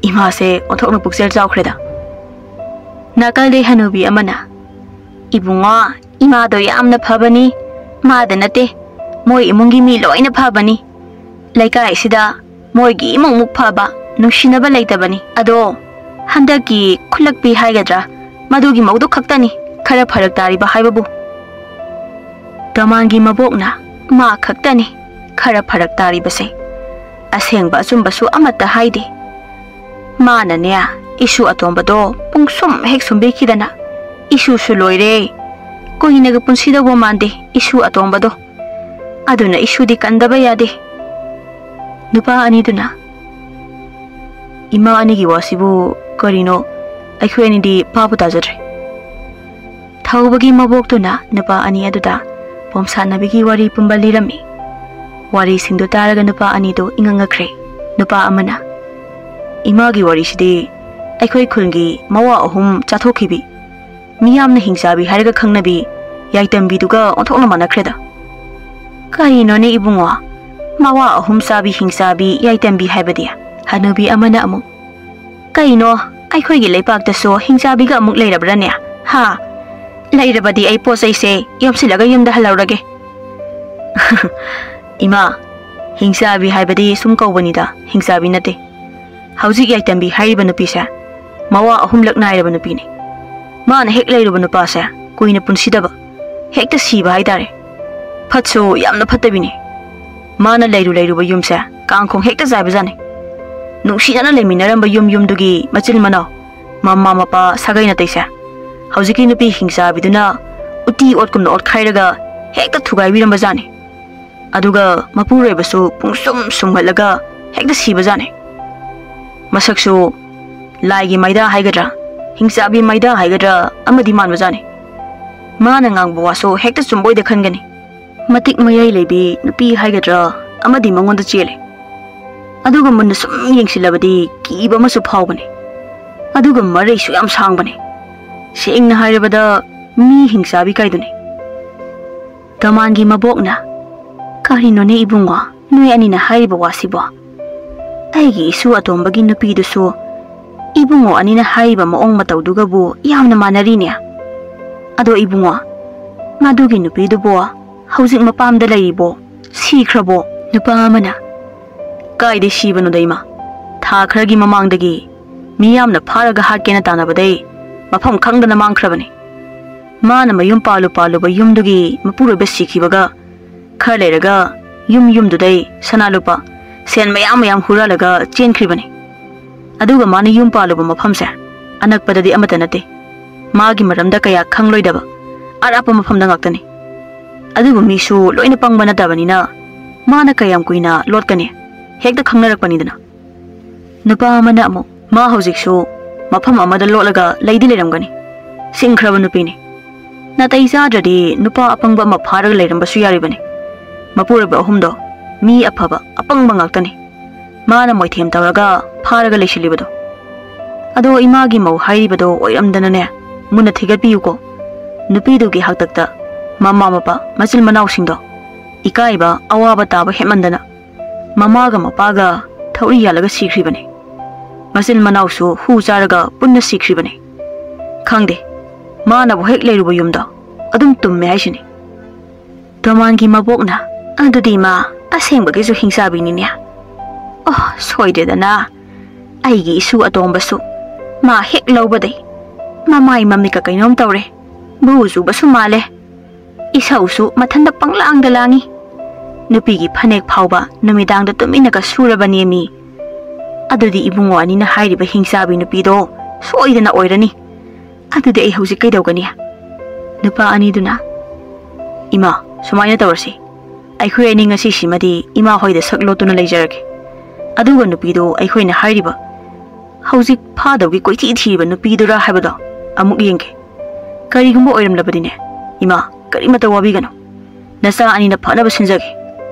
"ꯏꯃꯥꯁꯦ ꯑꯣꯟꯊꯣꯛꯅ ꯄꯨꯛꯆꯦꯜ ꯆꯥꯎꯈ꯭ꯔꯦꯗ꯫" ꯅꯥꯀꯜꯗꯩ ꯍꯅꯨꯕꯤ ꯑꯃꯅ, "ꯏꯕꯨꯡꯉꯣ, ꯏꯃꯥꯗꯣ ꯌꯥꯝꯅ ꯐꯕꯅꯤ꯫ ꯃꯥꯗ ꯅꯠꯇꯦ, ꯃꯣꯏ ꯏꯃꯨꯡꯒꯤ ꯃꯤ ꯂꯣꯏꯅ ꯐꯕꯅꯤ꯫ ꯂꯩꯀꯥꯏꯁꯤꯗ ꯃꯣꯏꯒꯤ ꯏꯃꯨꯡꯃꯨꯛ ꯐꯕ, ꯅꯨꯡꯁꯤꯅꯕ ꯂꯩꯇꯕꯅꯤ꯫ ꯑꯗꯣ ꯍꯟꯗꯛꯀꯤ ꯈꯨꯜꯂꯛꯄꯤ ꯍꯥꯏꯒꯗ꯭ꯔꯥ, ꯃꯗꯨꯒꯤ ꯃꯧꯗꯨ ꯈꯛꯇꯅꯤ ꯈꯔ ꯐꯔꯛ ꯇꯥꯔꯤꯕ ꯍꯥꯏꯕꯕꯨ꯫ ꯗꯃꯥꯟꯒꯤ ꯃꯕꯣꯛꯅ ꯃꯥ ꯈꯛꯇꯅꯤ ꯈꯔ ꯐꯔꯛ ꯇꯥꯔꯤꯕꯁꯦ꯫ ꯑꯁꯦꯡꯕ ꯑꯆꯨꯝꯕꯁꯨ ꯑꯃꯠꯇ ꯍꯥꯏꯗꯦ꯫ ꯃꯥꯅꯅꯦ, ꯏꯁꯨ ꯑꯇꯣꯝꯕꯗꯣ ꯄꯨꯡꯁꯨꯝ ꯍꯦꯛ ꯁꯨꯝꯕꯤꯈꯤꯗꯅ ꯏꯁꯨꯁꯨ ꯂꯣꯏꯔꯦ꯫ ꯀꯨꯏꯅꯒ ꯄꯨꯟꯁꯤꯗꯧꯕ ꯃꯥꯟꯗꯦ ꯏꯁꯨ ꯑꯇꯣꯝꯕꯗꯣ꯫ ꯑꯗꯨꯅ ꯏꯁꯨꯗꯤ ꯀꯟꯗꯕ ꯌꯥꯗꯦ꯫ ꯅꯨꯄꯥ ꯑꯅꯤꯗꯨꯅ, "ꯏꯃꯥ ꯑꯅꯤꯒꯤ ꯋꯥꯁꯤꯕꯨ ꯀꯔꯤꯅꯣ? ꯑꯩꯈꯣꯏ ꯑꯅꯤꯗꯤ ꯚꯥꯞꯄꯨ ꯇꯥꯖꯗ꯭ꯔꯦ꯫" ꯊꯧꯕꯒꯤ ꯃꯕꯣꯛꯇꯨꯅ ꯅꯨꯄꯥ ꯑꯅꯤ ꯑꯗꯨꯗ ꯄꯣꯝꯁꯥꯠꯅꯕꯤꯒꯤ ꯋꯥꯔꯤ ꯄꯨꯝꯕ ꯂꯤꯔꯝꯃꯤ꯫ ꯋꯥꯔꯤꯁꯤꯡꯗꯨ ꯇꯥꯔꯒ ꯅꯨꯄꯥ ꯑꯅꯤꯗꯨ ꯏꯉꯛ ꯉꯛꯈ꯭ꯔꯦ꯫ ꯅꯨꯄꯥ ꯑꯃꯅ, "ꯏꯃꯥꯒꯤ ꯋꯥꯔꯤꯁꯤꯗꯤ ꯑꯩꯈꯣꯏ ꯈꯨꯜꯒꯤ ꯃꯋꯥ ꯑꯍꯨꯝ ꯆꯥꯊꯣꯛꯈꯤꯕꯤ, ꯃꯤꯌꯥꯝꯅ ꯍꯤꯡꯆꯥꯕꯤ ꯍꯥꯏꯔꯒ ꯈꯪꯅꯕꯤ ꯌꯥꯏꯇꯝꯕꯤꯗꯨꯒ ꯑꯣꯟꯊꯣꯛꯅ ꯃꯥꯟꯅꯈ꯭ꯔꯦꯗ꯫" "ꯀꯔꯤꯅꯣꯅꯦ ꯏꯕꯨꯡꯉꯣ? ꯃꯋꯥ ꯑꯍꯨꯝ ꯆꯥꯕꯤ ꯍꯤꯡꯆꯥꯕꯤ ꯌꯥꯏꯇꯝꯕꯤ ꯍꯥꯏꯕꯗꯤ?" ꯍꯅꯨꯕꯤ ꯑꯃꯅ ꯑꯃꯨꯛ, "ꯀꯩꯅꯣ, ꯑꯩꯈꯣꯏꯒꯤ ꯂꯩꯄꯥꯛꯇꯁꯨ ꯍꯤꯡꯆꯥꯕꯤꯒ ꯑꯃꯨꯛ ꯂꯩꯔꯕ꯭ꯔꯅꯦ? ꯍꯥ? ꯂꯩꯔꯕꯗꯤ ꯑꯩ ꯄꯣꯠ ꯆꯩꯁꯦ ꯌꯣꯝꯁꯤꯜꯂꯒ ꯌꯨꯝꯗ ꯍꯜꯂꯧꯔꯒꯦ꯫" "ꯏꯃꯥ, ꯍꯤꯡꯆꯥꯕꯤ ꯍꯥꯏꯕꯗꯤ ꯁꯨꯝ ꯀꯧꯕꯅꯤꯗ, ꯍꯤꯡꯆꯥꯕꯤ ꯅꯠꯇꯦ꯫ ꯍꯧꯖꯤꯛ ꯌꯥꯏꯇꯝꯕꯤ ꯍꯥꯏꯔꯤꯕ ꯅꯨꯄꯤꯁꯦ ꯃꯋꯥ ꯑꯍꯨꯝꯂꯛ ꯅꯥꯏꯔꯕ ꯅꯨꯄꯤꯅꯤ꯫ ꯃꯥꯅ ꯍꯦꯛ ꯂꯩꯔꯨꯕ ꯅꯨꯄꯥꯁꯦ ꯀꯨꯏꯅ ꯄꯨꯟꯁꯤꯗꯕ, ꯍꯦꯛꯇ ꯁꯤꯕ ꯍꯥꯏꯇꯥꯔꯦ꯫ ꯐꯠꯁꯨ ꯌꯥꯝꯅ ꯐꯠꯇꯕꯤꯅꯤ꯫ ꯃꯥꯅ ꯂꯩꯔꯨ ꯂꯩꯔꯨꯕ ꯌꯨꯝꯁꯦ ꯀꯥꯡꯈꯣꯡ ꯍꯦꯛꯇ ꯆꯥꯏꯕꯖꯥꯠꯅꯤ꯫ ꯅꯨꯡꯁꯤꯅꯅ ꯂꯩꯃꯤꯟꯅꯔꯝꯕ ꯌꯨꯝ ꯌꯨꯝꯗꯨꯒꯤ ꯃꯆꯤꯟ ꯃꯅꯥꯎ, ꯃꯃꯥ ꯃꯄꯥ, ꯁꯥꯒꯩ ꯅꯥꯇꯩꯁꯦ ꯍꯧꯖꯤꯛꯀꯤ ꯅꯨꯄꯤ ꯍꯤꯡꯆꯥꯕꯤꯗꯨꯅ ꯎꯇꯤ ꯑꯣꯠꯀꯨꯝꯅ ꯑꯣꯠꯈꯥꯏꯔꯒ ꯍꯦꯛꯇ ꯊꯨꯒꯥꯏꯕꯤꯔꯝꯕꯖꯥꯠꯅꯤ꯫ ꯑꯗꯨꯒ ꯃꯄꯨꯔꯣꯏꯕꯁꯨ ꯄꯨꯡꯁꯨꯝ ꯁꯨꯝꯍꯠꯂꯒ ꯍꯦꯛꯇ ꯁꯤꯕꯖꯥꯠꯅꯤ꯫ ꯃꯁꯛꯁꯨ ꯂꯥꯏꯒꯤ ꯃꯩꯗꯥ ꯍꯥꯏꯒꯗ꯭ꯔꯥ, ꯍꯤꯡꯆꯥꯕꯤ ꯃꯩꯗꯥ ꯍꯥꯏꯒꯗ꯭ꯔꯥ ꯑꯃꯗꯤ ꯃꯥꯟꯕꯖꯥꯠꯅꯤ꯫ ꯃꯥꯅ ꯉꯥꯡꯕ ꯋꯥꯁꯨ ꯍꯦꯛꯇ ꯆꯨꯝꯕꯣꯏꯗ ꯈꯟꯒꯅꯤ꯫ ꯃꯇꯤꯛ ꯃꯌꯥꯏ ꯂꯩꯕꯤ ꯅꯨꯄꯤ ꯍꯥꯏꯒꯗ꯭ꯔꯥ ꯑꯃꯗꯤ ꯃꯉꯣꯟꯗ ꯆꯦꯜꯂꯤ꯫ ꯑꯗꯨꯒ ꯃꯨꯟꯅ ꯁꯨꯝ ꯌꯦꯡꯁꯤꯜꯂꯕꯗꯤ ꯀꯤꯕ ꯑꯃꯁꯨ ꯐꯥꯎꯕꯅꯤ꯫ ꯑꯗꯨꯒ ꯃꯔꯩꯁꯨ ꯌꯥꯝ ꯁꯥꯡꯕꯅꯤ꯫ ꯁꯦꯡꯅ ꯍꯥꯏꯔꯕꯗ ꯃꯤ ꯍꯤꯡꯆꯥꯕꯤ ꯀꯥꯏꯗꯨꯅꯤ꯫" ꯗꯃꯥꯟꯒꯤ ꯃꯕꯣꯛꯅ, "ꯀꯔꯤꯅꯣꯅꯦ ꯏꯕꯨꯡꯉꯣ, ꯅꯣꯏ ꯑꯅꯤꯅ ꯍꯥꯏꯔꯤꯕ ꯋꯥꯁꯤꯕꯣ? ꯑꯩꯒꯤ ꯏꯁꯨ ꯑꯇꯣꯝꯕꯒꯤ ꯅꯨꯄꯤꯗꯨꯁꯨ ꯏꯕꯨꯡꯉꯣ ꯑꯅꯤꯅ ꯍꯥꯏꯔꯤꯕ ꯃꯑꯣꯡ ꯃꯇꯧꯗꯨꯒꯕꯨ ꯌꯥꯝꯅ ꯃꯥꯟꯅꯔꯤꯅꯦ꯫ ꯑꯗꯣ ꯏꯕꯨꯡꯉꯣ, ꯃꯗꯨꯒꯤ ꯅꯨꯄꯤꯗꯨꯕꯨ ꯍꯧꯖꯤꯛ ꯃꯄꯥꯝꯗ ꯂꯩꯔꯤꯕꯣ? ꯁꯤꯈ꯭ꯔꯕꯣ? ꯅꯨꯄꯥ ꯑꯃꯅ, "ꯀꯥꯏꯗꯩ ꯁꯤꯕꯅꯣꯗ ꯏꯃꯥ? ꯊꯥ ꯈꯔꯒꯤ ꯃꯃꯥꯡꯗꯒꯤ ꯃꯤ ꯌꯥꯝꯅ ꯐꯥꯔꯒ ꯍꯥꯠꯀꯦꯅ ꯇꯥꯟꯅꯕꯗꯩ ꯃꯐꯝ ꯈꯪꯗꯅ ꯃꯥꯡꯈ꯭ꯔꯕꯅꯤ꯫ ꯃꯥꯅ ꯃꯌꯨꯝ ꯄꯥꯜꯂꯨ ꯄꯥꯜꯂꯨꯕ ꯌꯨꯝꯗꯨꯒꯤ ꯃꯄꯨꯔꯣꯏꯕ ꯁꯤꯈꯤꯕꯒ ꯈꯔ ꯂꯩꯔꯒ ꯌꯨꯝ ꯌꯨꯝꯗꯨꯗꯩ ꯁꯅꯥ ꯂꯨꯄꯥ, ꯁꯦꯟ ꯃꯌꯥꯝ ꯃꯌꯥꯝ ꯍꯨꯔꯥꯜꯂꯒ ꯆꯦꯟꯈ꯭ꯔꯤꯕꯅꯤ꯫ ꯑꯗꯨꯒ ꯃꯥꯅ ꯌꯨꯝ ꯄꯥꯜꯂꯨꯕ ꯃꯐꯝꯁꯦ ꯑꯅꯛꯄꯗꯗꯤ ꯑꯃꯠꯇ ꯅꯠꯇꯦ꯫ ꯃꯥꯒꯤ ꯃꯔꯝꯗ ꯀꯌꯥ ꯈꯪꯂꯣꯏꯗꯕ ꯑꯔꯥꯞꯄ ꯃꯐꯝꯗ ꯉꯥꯛꯇꯅꯤ꯫ ꯑꯗꯨꯕꯨ ꯃꯤꯁꯨ ꯂꯣꯏꯅ ꯄꯪꯕ ꯅꯠꯇꯕꯅꯤꯅ ꯃꯥꯅ ꯀꯌꯥꯝ ꯀꯨꯏꯅ ꯂꯣꯠꯀꯅꯤ? ꯍꯦꯛꯇ ꯈꯪꯅꯔꯛꯄꯅꯤꯗꯅ꯫" ꯅꯨꯄꯥ ꯑꯃꯅ ꯑꯃꯨꯛ, "ꯃꯥ ꯍꯧꯖꯤꯛꯁꯨ ꯃꯐꯝ ꯑꯃꯗ ꯂꯣꯠꯂꯒ ꯂꯩꯗꯤ ꯂꯩꯔꯝꯒꯅꯤ꯫ ꯁꯤꯡꯈ꯭ꯔꯕ ꯅꯨꯄꯤꯅꯤ꯫ ꯅꯥꯇꯩ ꯆꯥꯗ꯭ꯔꯗꯤ ꯅꯨꯄꯥ ꯑꯄꯪꯕ ꯑꯃ ꯐꯥꯔꯒ ꯂꯩꯔꯝꯕꯁꯨ ꯌꯥꯔꯤꯕꯅꯤ꯫ ꯃꯄꯨꯔꯣꯏꯕ ꯑꯍꯨꯝꯗꯣ ꯃꯤ ꯑꯐꯕ ꯑꯄꯪꯕ ꯉꯥꯛꯇꯅꯤ꯫ ꯃꯥꯅ ꯃꯣꯏꯊꯦꯝ ꯇꯧꯔꯒ ꯐꯥꯔꯒ ꯂꯩꯁꯤꯜꯂꯤꯕꯗꯣ꯫ ꯑꯗꯣ ꯏꯃꯥꯒꯤ ꯃꯧ ꯍꯥꯏꯔꯤꯕꯗꯣ ꯑꯣꯏꯔꯝꯗꯅꯅꯦ, ꯃꯨꯟꯅ ꯊꯤꯒꯠꯄꯤꯌꯨꯀꯣ꯫ ꯅꯨꯄꯤꯗꯨꯒꯤ ꯍꯥꯛꯇꯛꯇ ꯃꯃꯥ ꯃꯄꯥ ꯃꯆꯤꯟ ꯃꯅꯥꯎꯁꯤꯡꯗꯣ ꯏꯀꯥꯏꯕ ꯑꯋꯥꯕ ꯇꯥꯕ ꯍꯦꯟꯃꯟꯗꯅ ꯃꯃꯥꯒ ꯃꯄꯥꯒ ꯊꯧꯔꯤ ꯌꯥꯜꯂꯒ ꯁꯤꯈ꯭ꯔꯤꯕꯅꯤ꯫ ꯃꯆꯤꯟ ꯃꯅꯥꯎꯁꯨ ꯍꯨ ꯆꯥꯔꯒ ꯄꯨꯟꯅ ꯁꯤꯈ꯭ꯔꯤꯕꯅꯤ꯫ ꯈꯪꯗꯦ, ꯃꯥꯅꯕꯨ ꯍꯦꯛ ꯂꯩꯔꯨꯕ ꯌꯨꯝꯗꯣ ꯑꯗꯨꯝ ꯇꯨꯝꯃꯦ ꯍꯥꯏꯁꯤꯅꯤ꯫" ꯇꯣꯃꯥꯟꯒꯤ ꯃꯕꯣꯛꯅ, "ꯑꯗꯨꯗꯤ ꯃꯥ ꯑꯁꯦꯡꯕꯒꯤꯁꯨ ꯍꯤꯡꯆꯥꯕꯤꯅꯤꯅꯦ꯫ ꯑꯣ, ꯁꯣꯏꯗ꯭ꯔꯦꯗꯅ꯫ ꯑꯩꯒꯤ ꯏꯁꯨ ꯑꯇꯣꯝꯕꯁꯨ ꯃꯥ ꯍꯦꯛ ꯂꯧꯕꯗꯩ ꯃꯃꯥꯏ ꯃꯃꯤꯠꯀ ꯀꯩꯅꯣꯝ ꯇꯧꯔꯦ꯫ ꯚꯨ ꯆꯨꯕꯁꯨ ꯃꯥꯜꯂꯦ꯫ ꯏꯁꯧꯁꯨ ꯃꯊꯟꯇ ꯄꯪꯂꯥꯡꯗ ꯂꯥꯡꯉꯤ꯫ ꯅꯨꯄꯤꯒꯤ ꯐꯅꯦꯛ ꯐꯥꯎꯕ ꯅꯨꯃꯤꯗꯥꯡꯗ ꯇꯨꯃꯤꯟꯅꯒ ꯁꯨꯔꯕꯅꯦꯃꯤ꯫ ꯑꯗꯨꯗꯤ ꯏꯕꯨꯡꯉꯣ ꯑꯅꯤꯅ ꯍꯥꯏꯔꯤꯕ ꯍꯤꯡꯆꯥꯕꯤ ꯅꯨꯄꯤꯗꯣ ꯁꯣꯏꯗꯅ ꯑꯣꯏꯔꯅꯤ꯫ ꯑꯗꯨꯗꯤ ꯑꯩ ꯍꯧꯖꯤꯛ ꯀꯩꯗꯧꯒꯅꯤ?" ꯅꯨꯄꯥ ꯑꯅꯤꯗꯨꯅ, "ꯏꯃꯥ, ꯁꯨꯃꯥꯏꯅ ꯇꯧꯔꯁꯤ꯫ ꯑꯩꯈꯣꯏ ꯑꯅꯤ ꯉꯁꯤꯁꯤꯃꯗꯤ ꯏꯃꯥ ꯍꯣꯏꯗ ꯁꯛ ꯂꯣꯠꯇꯨꯅ ꯂꯩꯖꯔꯒꯦ꯫ ꯑꯗꯨꯒ ꯅꯨꯄꯤꯗꯣ ꯑꯩꯈꯣꯏꯅ ꯍꯥꯏꯔꯤꯕ ꯍꯧꯖꯤꯛ ꯐꯥꯗꯧꯒꯤ ꯀꯣꯏꯊꯤ ꯊꯤꯔꯤꯕ ꯅꯨꯄꯤꯗꯨꯔꯥ ꯍꯥꯏꯕꯗꯣ ꯑꯃꯨꯛ ꯌꯦꯡꯒꯦ꯫ ꯀꯔꯤꯒꯨꯝꯕ ꯑꯣꯏꯔꯝꯂꯕꯗꯤꯅꯦ, ꯏꯃꯥ, ꯀꯔꯤꯃꯠꯇ ꯋꯥꯕꯤꯒꯅꯨ꯫ ꯅꯆꯥ ꯑꯅꯤꯅ ꯐꯅꯕ ꯁꯤꯟꯖꯒꯦ꯫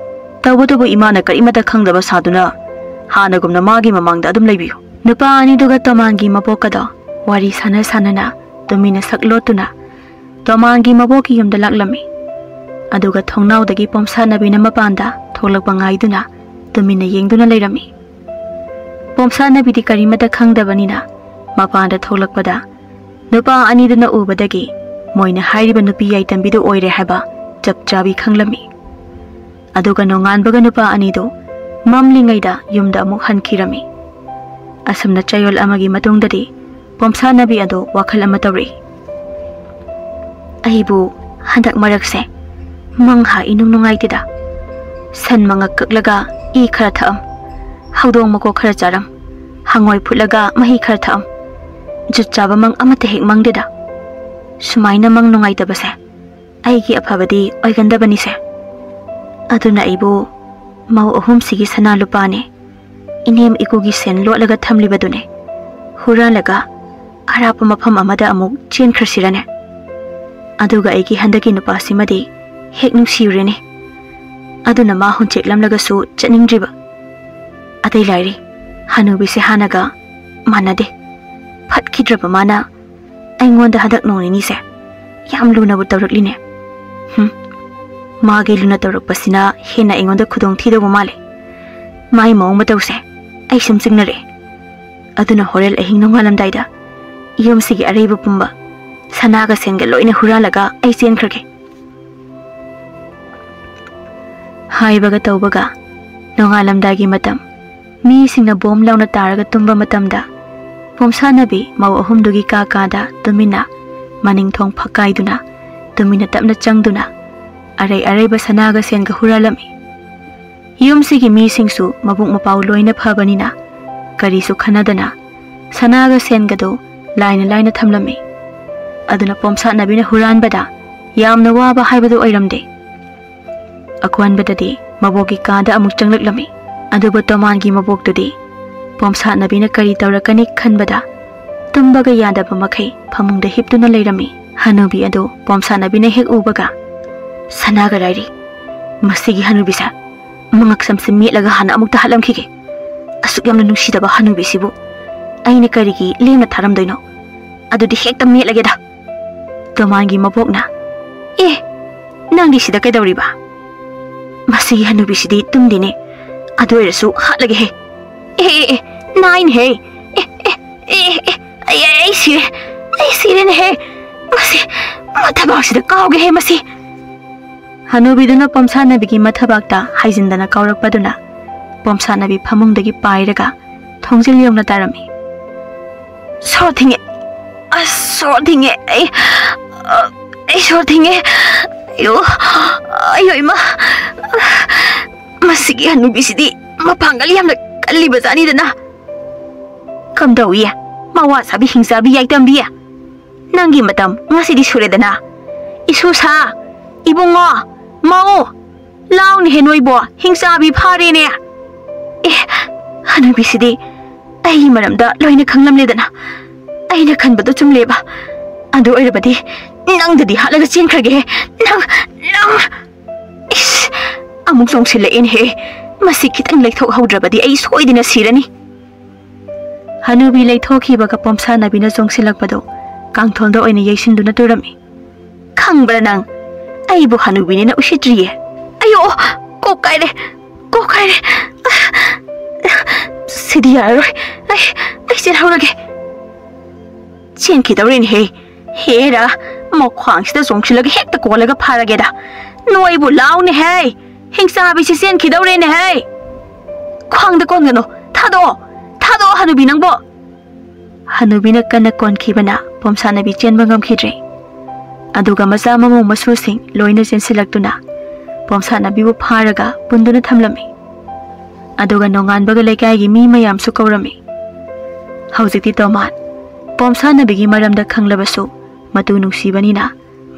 ꯇꯧꯕꯇꯕꯨ ꯏꯃꯥꯅ ꯀꯔꯤꯃꯠꯇ ꯈꯪꯗꯕ ꯁꯥꯗꯨꯅ ꯍꯥꯟꯅꯒꯨꯝꯅ ꯃꯥꯒꯤ ꯃꯃꯥꯡꯗ ꯑꯗꯨꯝ ꯂꯩꯕꯤꯌꯨ꯫" ꯅꯨꯄꯥ ꯑꯅꯤꯗꯨꯒ ꯇꯣꯃꯥꯟꯒꯤ ꯃꯕꯣꯛꯀꯗꯣ ꯋꯥꯔꯤ ꯁꯥꯟꯅ ꯁꯥꯟꯅꯅ ꯇꯨꯃꯤꯟꯅ ꯁꯛ ꯂꯣꯠꯇꯨꯅ ꯇꯣꯃꯥꯟꯒꯤ ꯃꯕꯣꯛꯀꯤ ꯌꯨꯝꯗ ꯂꯥꯛꯂꯝꯃꯤ꯫ ꯑꯗꯨꯒ ꯊꯣꯡꯅꯥꯎꯗꯒꯤ ꯄꯣꯝꯁꯥꯠꯅꯕꯤꯅ ꯃꯄꯥꯟꯗ ꯊꯣꯛꯂꯛꯄ ꯉꯥꯏꯗꯨꯅ ꯇꯨꯃꯤꯟꯅ ꯌꯦꯡꯗꯨꯅ ꯂꯩꯔꯝꯃꯤ꯫ ꯄꯣꯝꯁꯥꯠꯅꯕꯤꯗꯤ ꯀꯔꯤꯃꯠꯇ ꯈꯪꯗꯕꯅꯤꯅ ꯃꯄꯥꯟꯗ ꯊꯣꯛꯂꯛꯄꯗ ꯅꯨꯄꯥ ꯑꯅꯤꯗꯨꯅ ꯎꯕꯗꯒꯤ ꯃꯣꯏꯅ ꯍꯥꯏꯔꯤꯕ ꯅꯨꯄꯤ ꯌꯥꯏꯇꯝꯕꯤꯗꯨ ꯑꯣꯏꯔꯦ ꯍꯥꯏꯕ ꯆꯞ ꯆꯥꯕꯤ ꯈꯪꯂꯝꯃꯤ꯫ ꯑꯗꯨꯒ ꯅꯣꯡꯉꯥꯟꯕꯒ ꯅꯨꯄꯥ ꯑꯅꯤꯗꯨ ꯃꯝꯂꯤꯉꯩꯗ ꯌꯨꯝꯗ ꯑꯃꯨꯛ ꯍꯟꯈꯤꯔꯝꯃꯤ꯫ ꯑꯁꯨꯝꯅ ꯆꯌꯣꯜ ꯑꯃꯒꯤ ꯃꯇꯨꯡꯗꯗꯤ ꯄꯣꯝꯁꯥꯠꯅꯕꯤ ꯑꯗꯨ ꯋꯥꯈꯜ ꯑꯃ ꯇꯧꯔꯛꯏ꯫ "ꯑꯩꯕꯨ ꯍꯟꯗꯛ ꯃꯔꯛꯁꯦ ꯃꯪꯍꯥ ꯏꯅꯨꯡ ꯅꯨꯡꯉꯥꯏꯇꯦꯗ꯫ ꯁꯟ ꯃꯉꯛ ꯀꯛꯂꯒ ꯏ ꯈꯔ ꯊꯛꯑꯝ, ꯍꯧꯗꯣꯡ ꯃꯀꯣꯛ ꯈꯔ ꯆꯥꯔꯝ, ꯍꯪꯉꯣꯏ ꯐꯨꯠꯂꯒ ꯃꯍꯤ ꯈꯔ ꯊꯛꯑꯝ, ꯖꯨꯠ ꯆꯥꯕ ꯃꯪ ꯑꯃꯠꯇ ꯍꯦꯛ ꯃꯪꯗꯦꯗ꯫ ꯁꯨꯃꯥꯏꯅ ꯃꯪ ꯅꯨꯡꯉꯥꯏꯇꯕꯁꯦ ꯑꯩꯒꯤ ꯑꯐꯕꯗꯤ ꯑꯣꯏꯒꯟꯗꯕꯅꯤꯁꯦ꯫ ꯑꯗꯨꯅ ꯑꯩꯕꯨ ꯃꯧ ꯑꯍꯨꯝꯁꯤꯒꯤ ꯁꯅꯥ ꯂꯨꯄꯥꯅꯦ, ꯏꯅꯦꯝ ꯏꯀꯨꯒꯤ ꯁꯦꯟ ꯂꯣꯠꯂꯒ ꯊꯝꯂꯤꯕꯗꯨꯅꯦ ꯍꯨꯔꯥꯜꯂꯒ ꯑꯔꯥꯞꯄ ꯃꯐꯝ ꯑꯃꯗ ꯑꯃꯨꯛ ꯆꯦꯟꯈ꯭ꯔꯁꯤꯔꯅꯦ? ꯑꯗꯨꯒ ꯑꯩꯒꯤ ꯍꯟꯗꯛꯀꯤ ꯅꯨꯄꯥꯁꯤꯃꯗꯤ ꯍꯦꯛ ꯅꯨꯡꯁꯤꯔꯨꯔꯦꯅꯦ꯫ ꯑꯗꯨꯅ ꯃꯥ ꯍꯨꯟꯆꯦꯛꯂꯝꯂꯒꯁꯨ ꯆꯠꯅꯤꯡꯗ꯭ꯔꯤꯕ꯫ ꯑꯇꯩ ꯂꯥꯏꯔꯤ, ꯍꯅꯨꯕꯤꯁꯦ ꯍꯥꯟꯅꯒ ꯃꯥꯟꯅꯗꯦ꯫ ꯐꯠꯈꯤꯗ꯭ꯔꯕ ꯃꯥꯅ ꯑꯩꯉꯣꯟꯗ ꯍꯟꯗꯛ ꯅꯣꯡ ꯅꯤꯅꯤꯁꯦ ꯌꯥꯝ ꯂꯨꯅꯕꯨ ꯇꯧꯔꯛꯂꯤꯅꯦ꯫ ꯍꯨꯝ, ꯃꯥꯒꯤ ꯂꯨꯅ ꯇꯧꯔꯛꯄꯁꯤꯅ ꯍꯦꯟꯅ ꯑꯩꯉꯣꯟꯗ ꯈꯨꯗꯣꯡ ꯊꯤꯗꯧꯕ ꯃꯥꯜꯂꯦ꯫ ꯃꯥꯒꯤ ꯃꯑꯣꯡ ꯃꯇꯧꯁꯦ ꯑꯩ ꯁꯨꯝ ꯆꯤꯡꯅꯔꯦ꯫ ꯑꯗꯨꯅ ꯍꯣꯔꯦꯟ ꯑꯍꯤꯡ ꯅꯣꯡꯉꯥꯜꯂꯝꯗꯥꯏꯗ ꯌꯨꯝꯁꯤꯒꯤ ꯑꯔꯩꯕ ꯄꯨꯝꯕ, ꯁꯅꯥꯒ ꯁꯦꯟꯒ ꯂꯣꯏꯅ ꯍꯨꯔꯥꯜꯂꯒ ꯑꯩ ꯆꯦꯟꯈ꯭ꯔꯒꯦ꯫" ꯍꯥꯏꯕꯒ ꯇꯧꯕꯒ ꯅꯣꯡꯉꯥꯜꯂꯝꯗꯥꯏꯒꯤ ꯃꯇꯝ, ꯃꯤꯁꯤꯡꯅ ꯕꯣꯝ ꯂꯥꯎꯅ ꯇꯥꯔꯒ ꯇꯨꯝꯕ ꯃꯇꯝꯗ, ꯄꯣꯝꯁꯥꯠꯅꯕꯤ ꯃꯧ ꯑꯍꯨꯝꯗꯨꯒꯤ ꯀꯥ ꯀꯥꯗ ꯇꯨꯃꯤꯟꯅ ꯃꯅꯤꯡ ꯊꯣꯡ ꯐꯛꯀꯥꯏꯗꯨꯅ, ꯇꯨꯃꯤꯟꯅ ꯇꯞꯅ ꯆꯪꯗꯨꯅ, ꯑꯔꯩ ꯑꯔꯩꯕ ꯁꯅꯥꯒ ꯁꯦꯟꯒ ꯍꯨꯔꯥꯜꯂꯝꯃꯤ꯫ ꯌꯨꯝꯁꯤꯒꯤ ꯃꯤꯁꯤꯡꯁꯨ ꯃꯕꯨꯛ ꯃꯄꯥꯎ ꯂꯣꯏꯅ ꯐꯕꯅꯤꯅ, ꯀꯔꯤꯁꯨ ꯈꯟꯅꯗꯅ ꯁꯅꯥꯒ ꯁꯦꯟꯒꯗꯣ ꯂꯥꯏꯅ ꯂꯥꯏꯅ ꯊꯝꯂꯝꯃꯤ꯫ ꯑꯗꯨꯅ ꯄꯣꯝꯁꯥꯠꯅꯕꯤꯅ ꯍꯨꯔꯥꯟꯕꯗ ꯌꯥꯝꯅ ꯋꯥꯕ ꯍꯥꯏꯕꯗꯨ ꯑꯣꯏꯔꯝꯗꯦ꯫ ꯑꯀꯣꯟꯕꯗꯗꯤ ꯃꯕꯣꯛꯀꯤ ꯀꯥꯗ ꯑꯃꯨꯛ ꯆꯪꯂꯛꯂꯝꯃꯤ꯫ ꯑꯗꯨꯕꯨ ꯇꯣꯃꯥꯟꯒꯤ ꯃꯕꯣꯛꯇꯨꯗꯤ ꯄꯣꯝꯁꯥꯠꯅꯕꯤꯅ ꯀꯔꯤ ꯇꯧꯔꯛꯀꯅꯤ ꯈꯟꯕꯗ, ꯇꯨꯝꯕꯒ ꯌꯥꯗꯕ ꯃꯈꯩ ꯐꯃꯨꯡꯗ ꯍꯤꯞꯇꯨꯅ ꯂꯩꯔꯝꯃꯤ꯫ ꯍꯅꯨꯕꯤ ꯑꯗꯨ ꯄꯣꯝꯁꯥꯠꯅꯕꯤꯅ ꯍꯦꯛ ꯎꯕꯒ, "ꯁꯅꯥꯒ ꯂꯥꯏꯔꯤ, ꯃꯁꯤꯒꯤ ꯍꯅꯨꯕꯤꯁꯦ ꯃꯉꯛꯁꯝꯁꯦ ꯃꯦꯠꯂꯒ ꯍꯥꯟꯅ ꯑꯃꯨꯛꯇ ꯍꯥꯠꯂꯝꯈꯤꯒꯦ꯫ ꯑꯁꯨꯛ ꯌꯥꯝꯅ ꯅꯨꯡꯁꯤꯗꯕ ꯍꯅꯨꯕꯤꯁꯤꯕꯨ ꯑꯩꯅ ꯀꯔꯤꯒꯤ ꯂꯦꯝꯅ ꯊꯥꯔꯝꯗꯣꯏꯅꯣ? ꯑꯗꯨꯗꯤ ꯍꯦꯛꯇ ꯃꯦꯠꯂꯒꯦꯗ꯫" ꯇꯣꯃꯥꯟꯒꯤ ꯃꯕꯣꯛꯅ, "ꯑꯦ, ꯅꯪꯗꯤ ꯁꯤꯗ ꯀꯩꯗꯧꯔꯤꯕ? ꯃꯁꯤꯒꯤ ꯍꯅꯨꯕꯤꯁꯤꯗꯤ ꯇꯨꯝꯗꯦꯅꯦ꯫ ꯑꯗꯨ ꯑꯣꯏꯔꯁꯨ ꯍꯥꯠꯂꯒꯦꯍꯦ꯫ ꯑꯦ, ꯑꯦ, ꯑꯦ, ꯅꯥꯏꯅꯦꯍꯦ꯫ ꯑꯦ, ꯑꯦ, ꯑꯦ, ꯑꯦ, ꯑꯩ, ꯑꯩ, ꯑꯩ ꯁꯤꯔꯦ꯫ ꯑꯩ ꯁꯤꯔꯦꯅꯦꯍꯦ꯫ ꯃꯁꯤ, ꯃꯊꯕꯥꯛꯁꯤꯗ ꯀꯥꯎꯒꯦꯍꯦ ꯃꯁꯤ꯫" ꯍꯅꯨꯕꯤꯗꯨꯅ ꯄꯣꯝꯁꯥꯅꯕꯤꯒꯤ ꯃꯊꯕꯥꯛꯇ ꯍꯥꯏꯖꯤꯟꯗꯅ ꯀꯥꯎꯔꯛꯄꯗꯨꯅ ꯄꯣꯝꯁꯥꯅꯕꯤ ꯐꯃꯨꯡꯗꯒꯤ ꯄꯥꯏꯔꯒ ꯊꯣꯡꯖꯤꯜ ꯌꯧꯅ ꯇꯥꯔꯝꯃꯤ꯫ "ꯁꯣꯔ ꯊꯤꯡꯉꯦ! ꯑꯁ, ꯁꯣꯔ ꯊꯤꯡꯉꯦ! ꯑꯩ, ꯑ, ꯑꯩ ꯁꯣꯔ ꯊꯤꯡꯉꯦ! ꯑꯌꯣ! ꯑꯌꯣ ꯏꯃꯥ! ꯃꯁꯤꯒꯤ ꯍꯅꯨꯕꯤꯁꯤꯗꯤ ꯃꯄꯥꯡꯒꯜ ꯌꯥꯝꯅ ꯀꯜꯂꯤꯕ ꯖꯥꯠꯅꯤꯗꯅ!" "ꯀꯝꯗꯧꯏ? ꯃꯋꯥ ꯁꯥꯕꯤ ꯍꯤꯡꯆꯥꯕꯤ ꯌꯥꯏꯇꯝꯕꯤ! ꯅꯪꯒꯤ ꯃꯇꯝ ꯉꯁꯤꯗꯤ ꯁꯨꯔꯦꯗꯅ꯫ ꯏꯁꯨꯁꯥ! ꯏꯕꯨꯡꯉꯣ! ꯃꯧ! ꯂꯥꯎꯅꯦꯍꯦ ꯅꯣꯏꯕꯣ! ꯍꯤꯡꯆꯥꯕꯤ ꯐꯥꯔꯦꯅꯦ!" "ꯑꯦ, ꯍꯅꯨꯕꯤꯁꯤꯗꯤ ꯑꯩꯒꯤ ꯃꯔꯝꯗ ꯂꯣꯏꯅ ꯈꯪꯂꯝꯂꯦꯗꯅ꯫ ꯑꯩꯅ ꯈꯟꯕꯗꯣ ꯆꯨꯝꯂꯦꯕ꯫ ꯑꯗꯨ ꯑꯣꯏꯔꯕꯗꯤ ꯅꯪꯗꯗꯤ ꯍꯥꯠꯂꯒ ꯆꯦꯟꯈ꯭ꯔꯒꯦꯍꯦ꯫ ꯅꯪ, ꯅꯪ! ꯏꯁ! ꯑꯃꯨꯛ ꯆꯣꯡꯁꯤꯜꯂꯛꯑꯦꯅꯦꯍꯦ꯫ ꯃꯁꯤ ꯈꯤꯇꯪ ꯂꯩꯊꯣꯛꯍꯧꯗ꯭ꯔꯕꯗꯤ ꯑꯩ ꯁꯣꯏꯗꯅ ꯁꯤꯔꯅꯤ꯫" ꯍꯅꯨꯕꯤ ꯂꯩꯊꯣꯛꯈꯤꯕꯒ ꯄꯣꯝꯁꯥꯅꯕꯤꯅ ꯆꯣꯡꯁꯤꯜꯂꯛꯄꯗꯨ ꯀꯥꯡꯊꯣꯜꯗ ꯑꯣꯏꯅ ꯌꯩꯁꯤꯟꯗꯨꯅ ꯇꯨꯔꯝꯃꯤ꯫ "ꯈꯪꯕ꯭ꯔꯥ ꯅꯪ? ꯑꯩꯕꯨ ꯍꯅꯨꯕꯤꯅꯦꯅ ꯎꯁꯤꯠꯇ꯭ꯔꯤꯌꯦ꯫ ꯑꯌꯣ! ꯀꯣꯛ ꯀꯥꯏꯔꯦ! ꯀꯣꯛ ꯀꯥꯏꯔꯦ! ꯑ, ꯁꯤꯗꯤ ꯌꯥꯔꯔꯣꯏ꯫ ꯑꯩ, ꯑꯩ ꯆꯦꯜꯍꯧꯔꯒꯦ꯫" "ꯆꯦꯟꯈꯤꯗꯧꯔꯦꯅꯦꯍꯦ꯫ ꯍꯦꯔꯥ, ꯃꯈ꯭ꯋꯥꯡꯁꯤꯗ ꯆꯣꯡꯁꯤꯜꯂꯒ ꯍꯦꯛꯇ ꯀꯣꯜꯂꯒ ꯐꯥꯔꯒꯦꯗ꯫ ꯅꯣꯏꯕꯨ ꯂꯥꯎꯅꯦꯍꯦ! ꯍꯤꯡꯆꯥꯕꯤꯁꯤ ꯆꯦꯟꯈꯤꯗꯧꯔꯦꯅꯦꯍꯦ!" "ꯈ꯭ꯋꯥꯡꯗ ꯀꯣꯟꯒꯅꯨ! ꯊꯥꯗꯣꯛꯑꯣ! ꯊꯥꯗꯣꯛꯑꯣ, ꯍꯅꯨꯕꯤ ꯅꯪꯕꯣ!" ꯍꯅꯨꯕꯤꯅ ꯀꯟꯅ ꯀꯣꯟꯈꯤꯕꯅ ꯄꯣꯝꯁꯥꯅꯕꯤ ꯆꯦꯟꯕ ꯉꯝꯈꯤꯗ꯭ꯔꯦ꯫ ꯑꯗꯨꯒ ꯃꯆꯥ ꯃꯃꯧ ꯃꯁꯨꯁꯤꯡ ꯂꯣꯏꯅ ꯆꯦꯟꯁꯤꯜꯂꯛꯇꯨꯅ ꯄꯣꯝꯁꯥꯅꯕꯤꯕꯨ ꯐꯥꯔꯒ ꯄꯨꯟꯗꯨꯅ ꯊꯝꯂꯝꯃꯤ꯫ ꯑꯗꯨꯒ ꯅꯣꯡꯉꯥꯟꯕꯒ ꯂꯩꯀꯥꯏꯒꯤ ꯃꯤ ꯃꯌꯥꯝꯁꯨ ꯀꯧꯔꯝꯃꯤ꯫ ꯍꯧꯖꯤꯛꯇꯤ ꯇꯣꯃꯥꯟ ꯄꯣꯝꯁꯥꯅꯕꯤꯒꯤ ꯃꯔꯝꯗ ꯈꯪꯂꯕꯁꯨ ꯃꯇꯨ ꯅꯨꯡꯁꯤꯕꯅꯤꯅ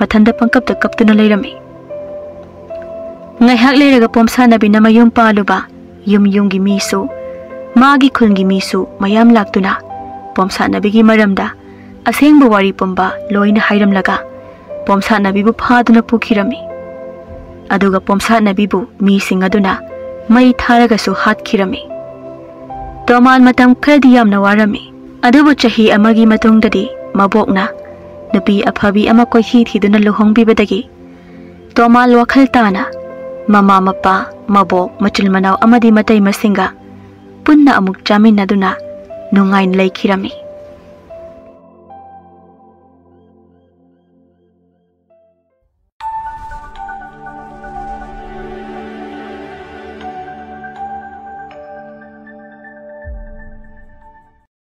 ꯃꯊꯟꯇ ꯄꯪꯀꯞꯇ ꯀꯞꯇꯨꯅ ꯂꯩꯔꯝꯃꯤ꯫ ꯉꯥꯏꯍꯥꯛ ꯂꯩꯔꯒ ꯄꯣꯝꯁꯥꯅꯕꯤꯅ ꯃꯌꯨꯝ ꯄꯥꯜꯂꯨꯕ ꯌꯨꯝ ꯌꯨꯝꯒꯤ ꯃꯤꯁꯨ, ꯃꯥꯒꯤ ꯈꯨꯜꯒꯤ ꯃꯤꯁꯨ ꯃꯌꯥꯝ ꯂꯥꯛꯇꯨꯅ ꯄꯣꯝꯁꯥꯅꯕꯤꯒꯤ ꯃꯔꯝꯗ ꯑꯁꯦꯡꯕ ꯋꯥꯔꯤ ꯄꯨꯝꯕ ꯂꯣꯏꯅ ꯍꯥꯏꯔꯝꯂꯒ ꯄꯣꯝꯁꯥꯅꯕꯤꯕꯨ ꯐꯥꯗꯨꯅ ꯄꯨꯈꯤꯔꯝꯃꯤ꯫ ꯑꯗꯨꯒ ꯄꯣꯝꯁꯥꯅꯕꯤꯕꯨ ꯃꯤꯁꯤꯡ ꯑꯗꯨꯅ ꯃꯩ ꯊꯥꯔꯒꯁꯨ ꯍꯥꯠꯈꯤꯔꯝꯃꯤ꯫ ꯇꯣꯃꯥꯟ ꯃꯇꯝ ꯈꯔꯗꯤ ꯌꯥꯝꯅ ꯋꯥꯔꯝꯃꯤ꯫ ꯑꯗꯨꯕꯨ ꯆꯍꯤ ꯑꯃꯒꯤ ꯃꯇꯨꯡꯗꯗꯤ ꯃꯕꯣꯛꯅ ꯅꯨꯄꯤ ꯑꯐꯕꯤ ꯑꯃ ꯀꯣꯏꯊꯤ ꯊꯤꯗꯨꯅ ꯂꯨꯍꯣꯡꯕꯤꯕꯗꯒꯤ ꯇꯣꯃꯥꯟ ꯋꯥꯈꯜ ꯇꯥꯅ ꯃꯃꯥ ꯃꯄꯥ, ꯃꯕꯣꯛ, ꯃꯆꯤꯟ ꯃꯅꯥꯎ ꯑꯃꯗꯤ ꯃꯇꯩ ꯃꯁꯤꯡꯒ ꯄꯨꯟꯅ ꯑꯃꯨꯛ ꯆꯥꯃꯤꯟꯅꯗꯨꯅ ꯅꯨꯡꯉꯥꯏꯅ ꯂꯩꯈꯤꯔꯝꯃꯤ꯫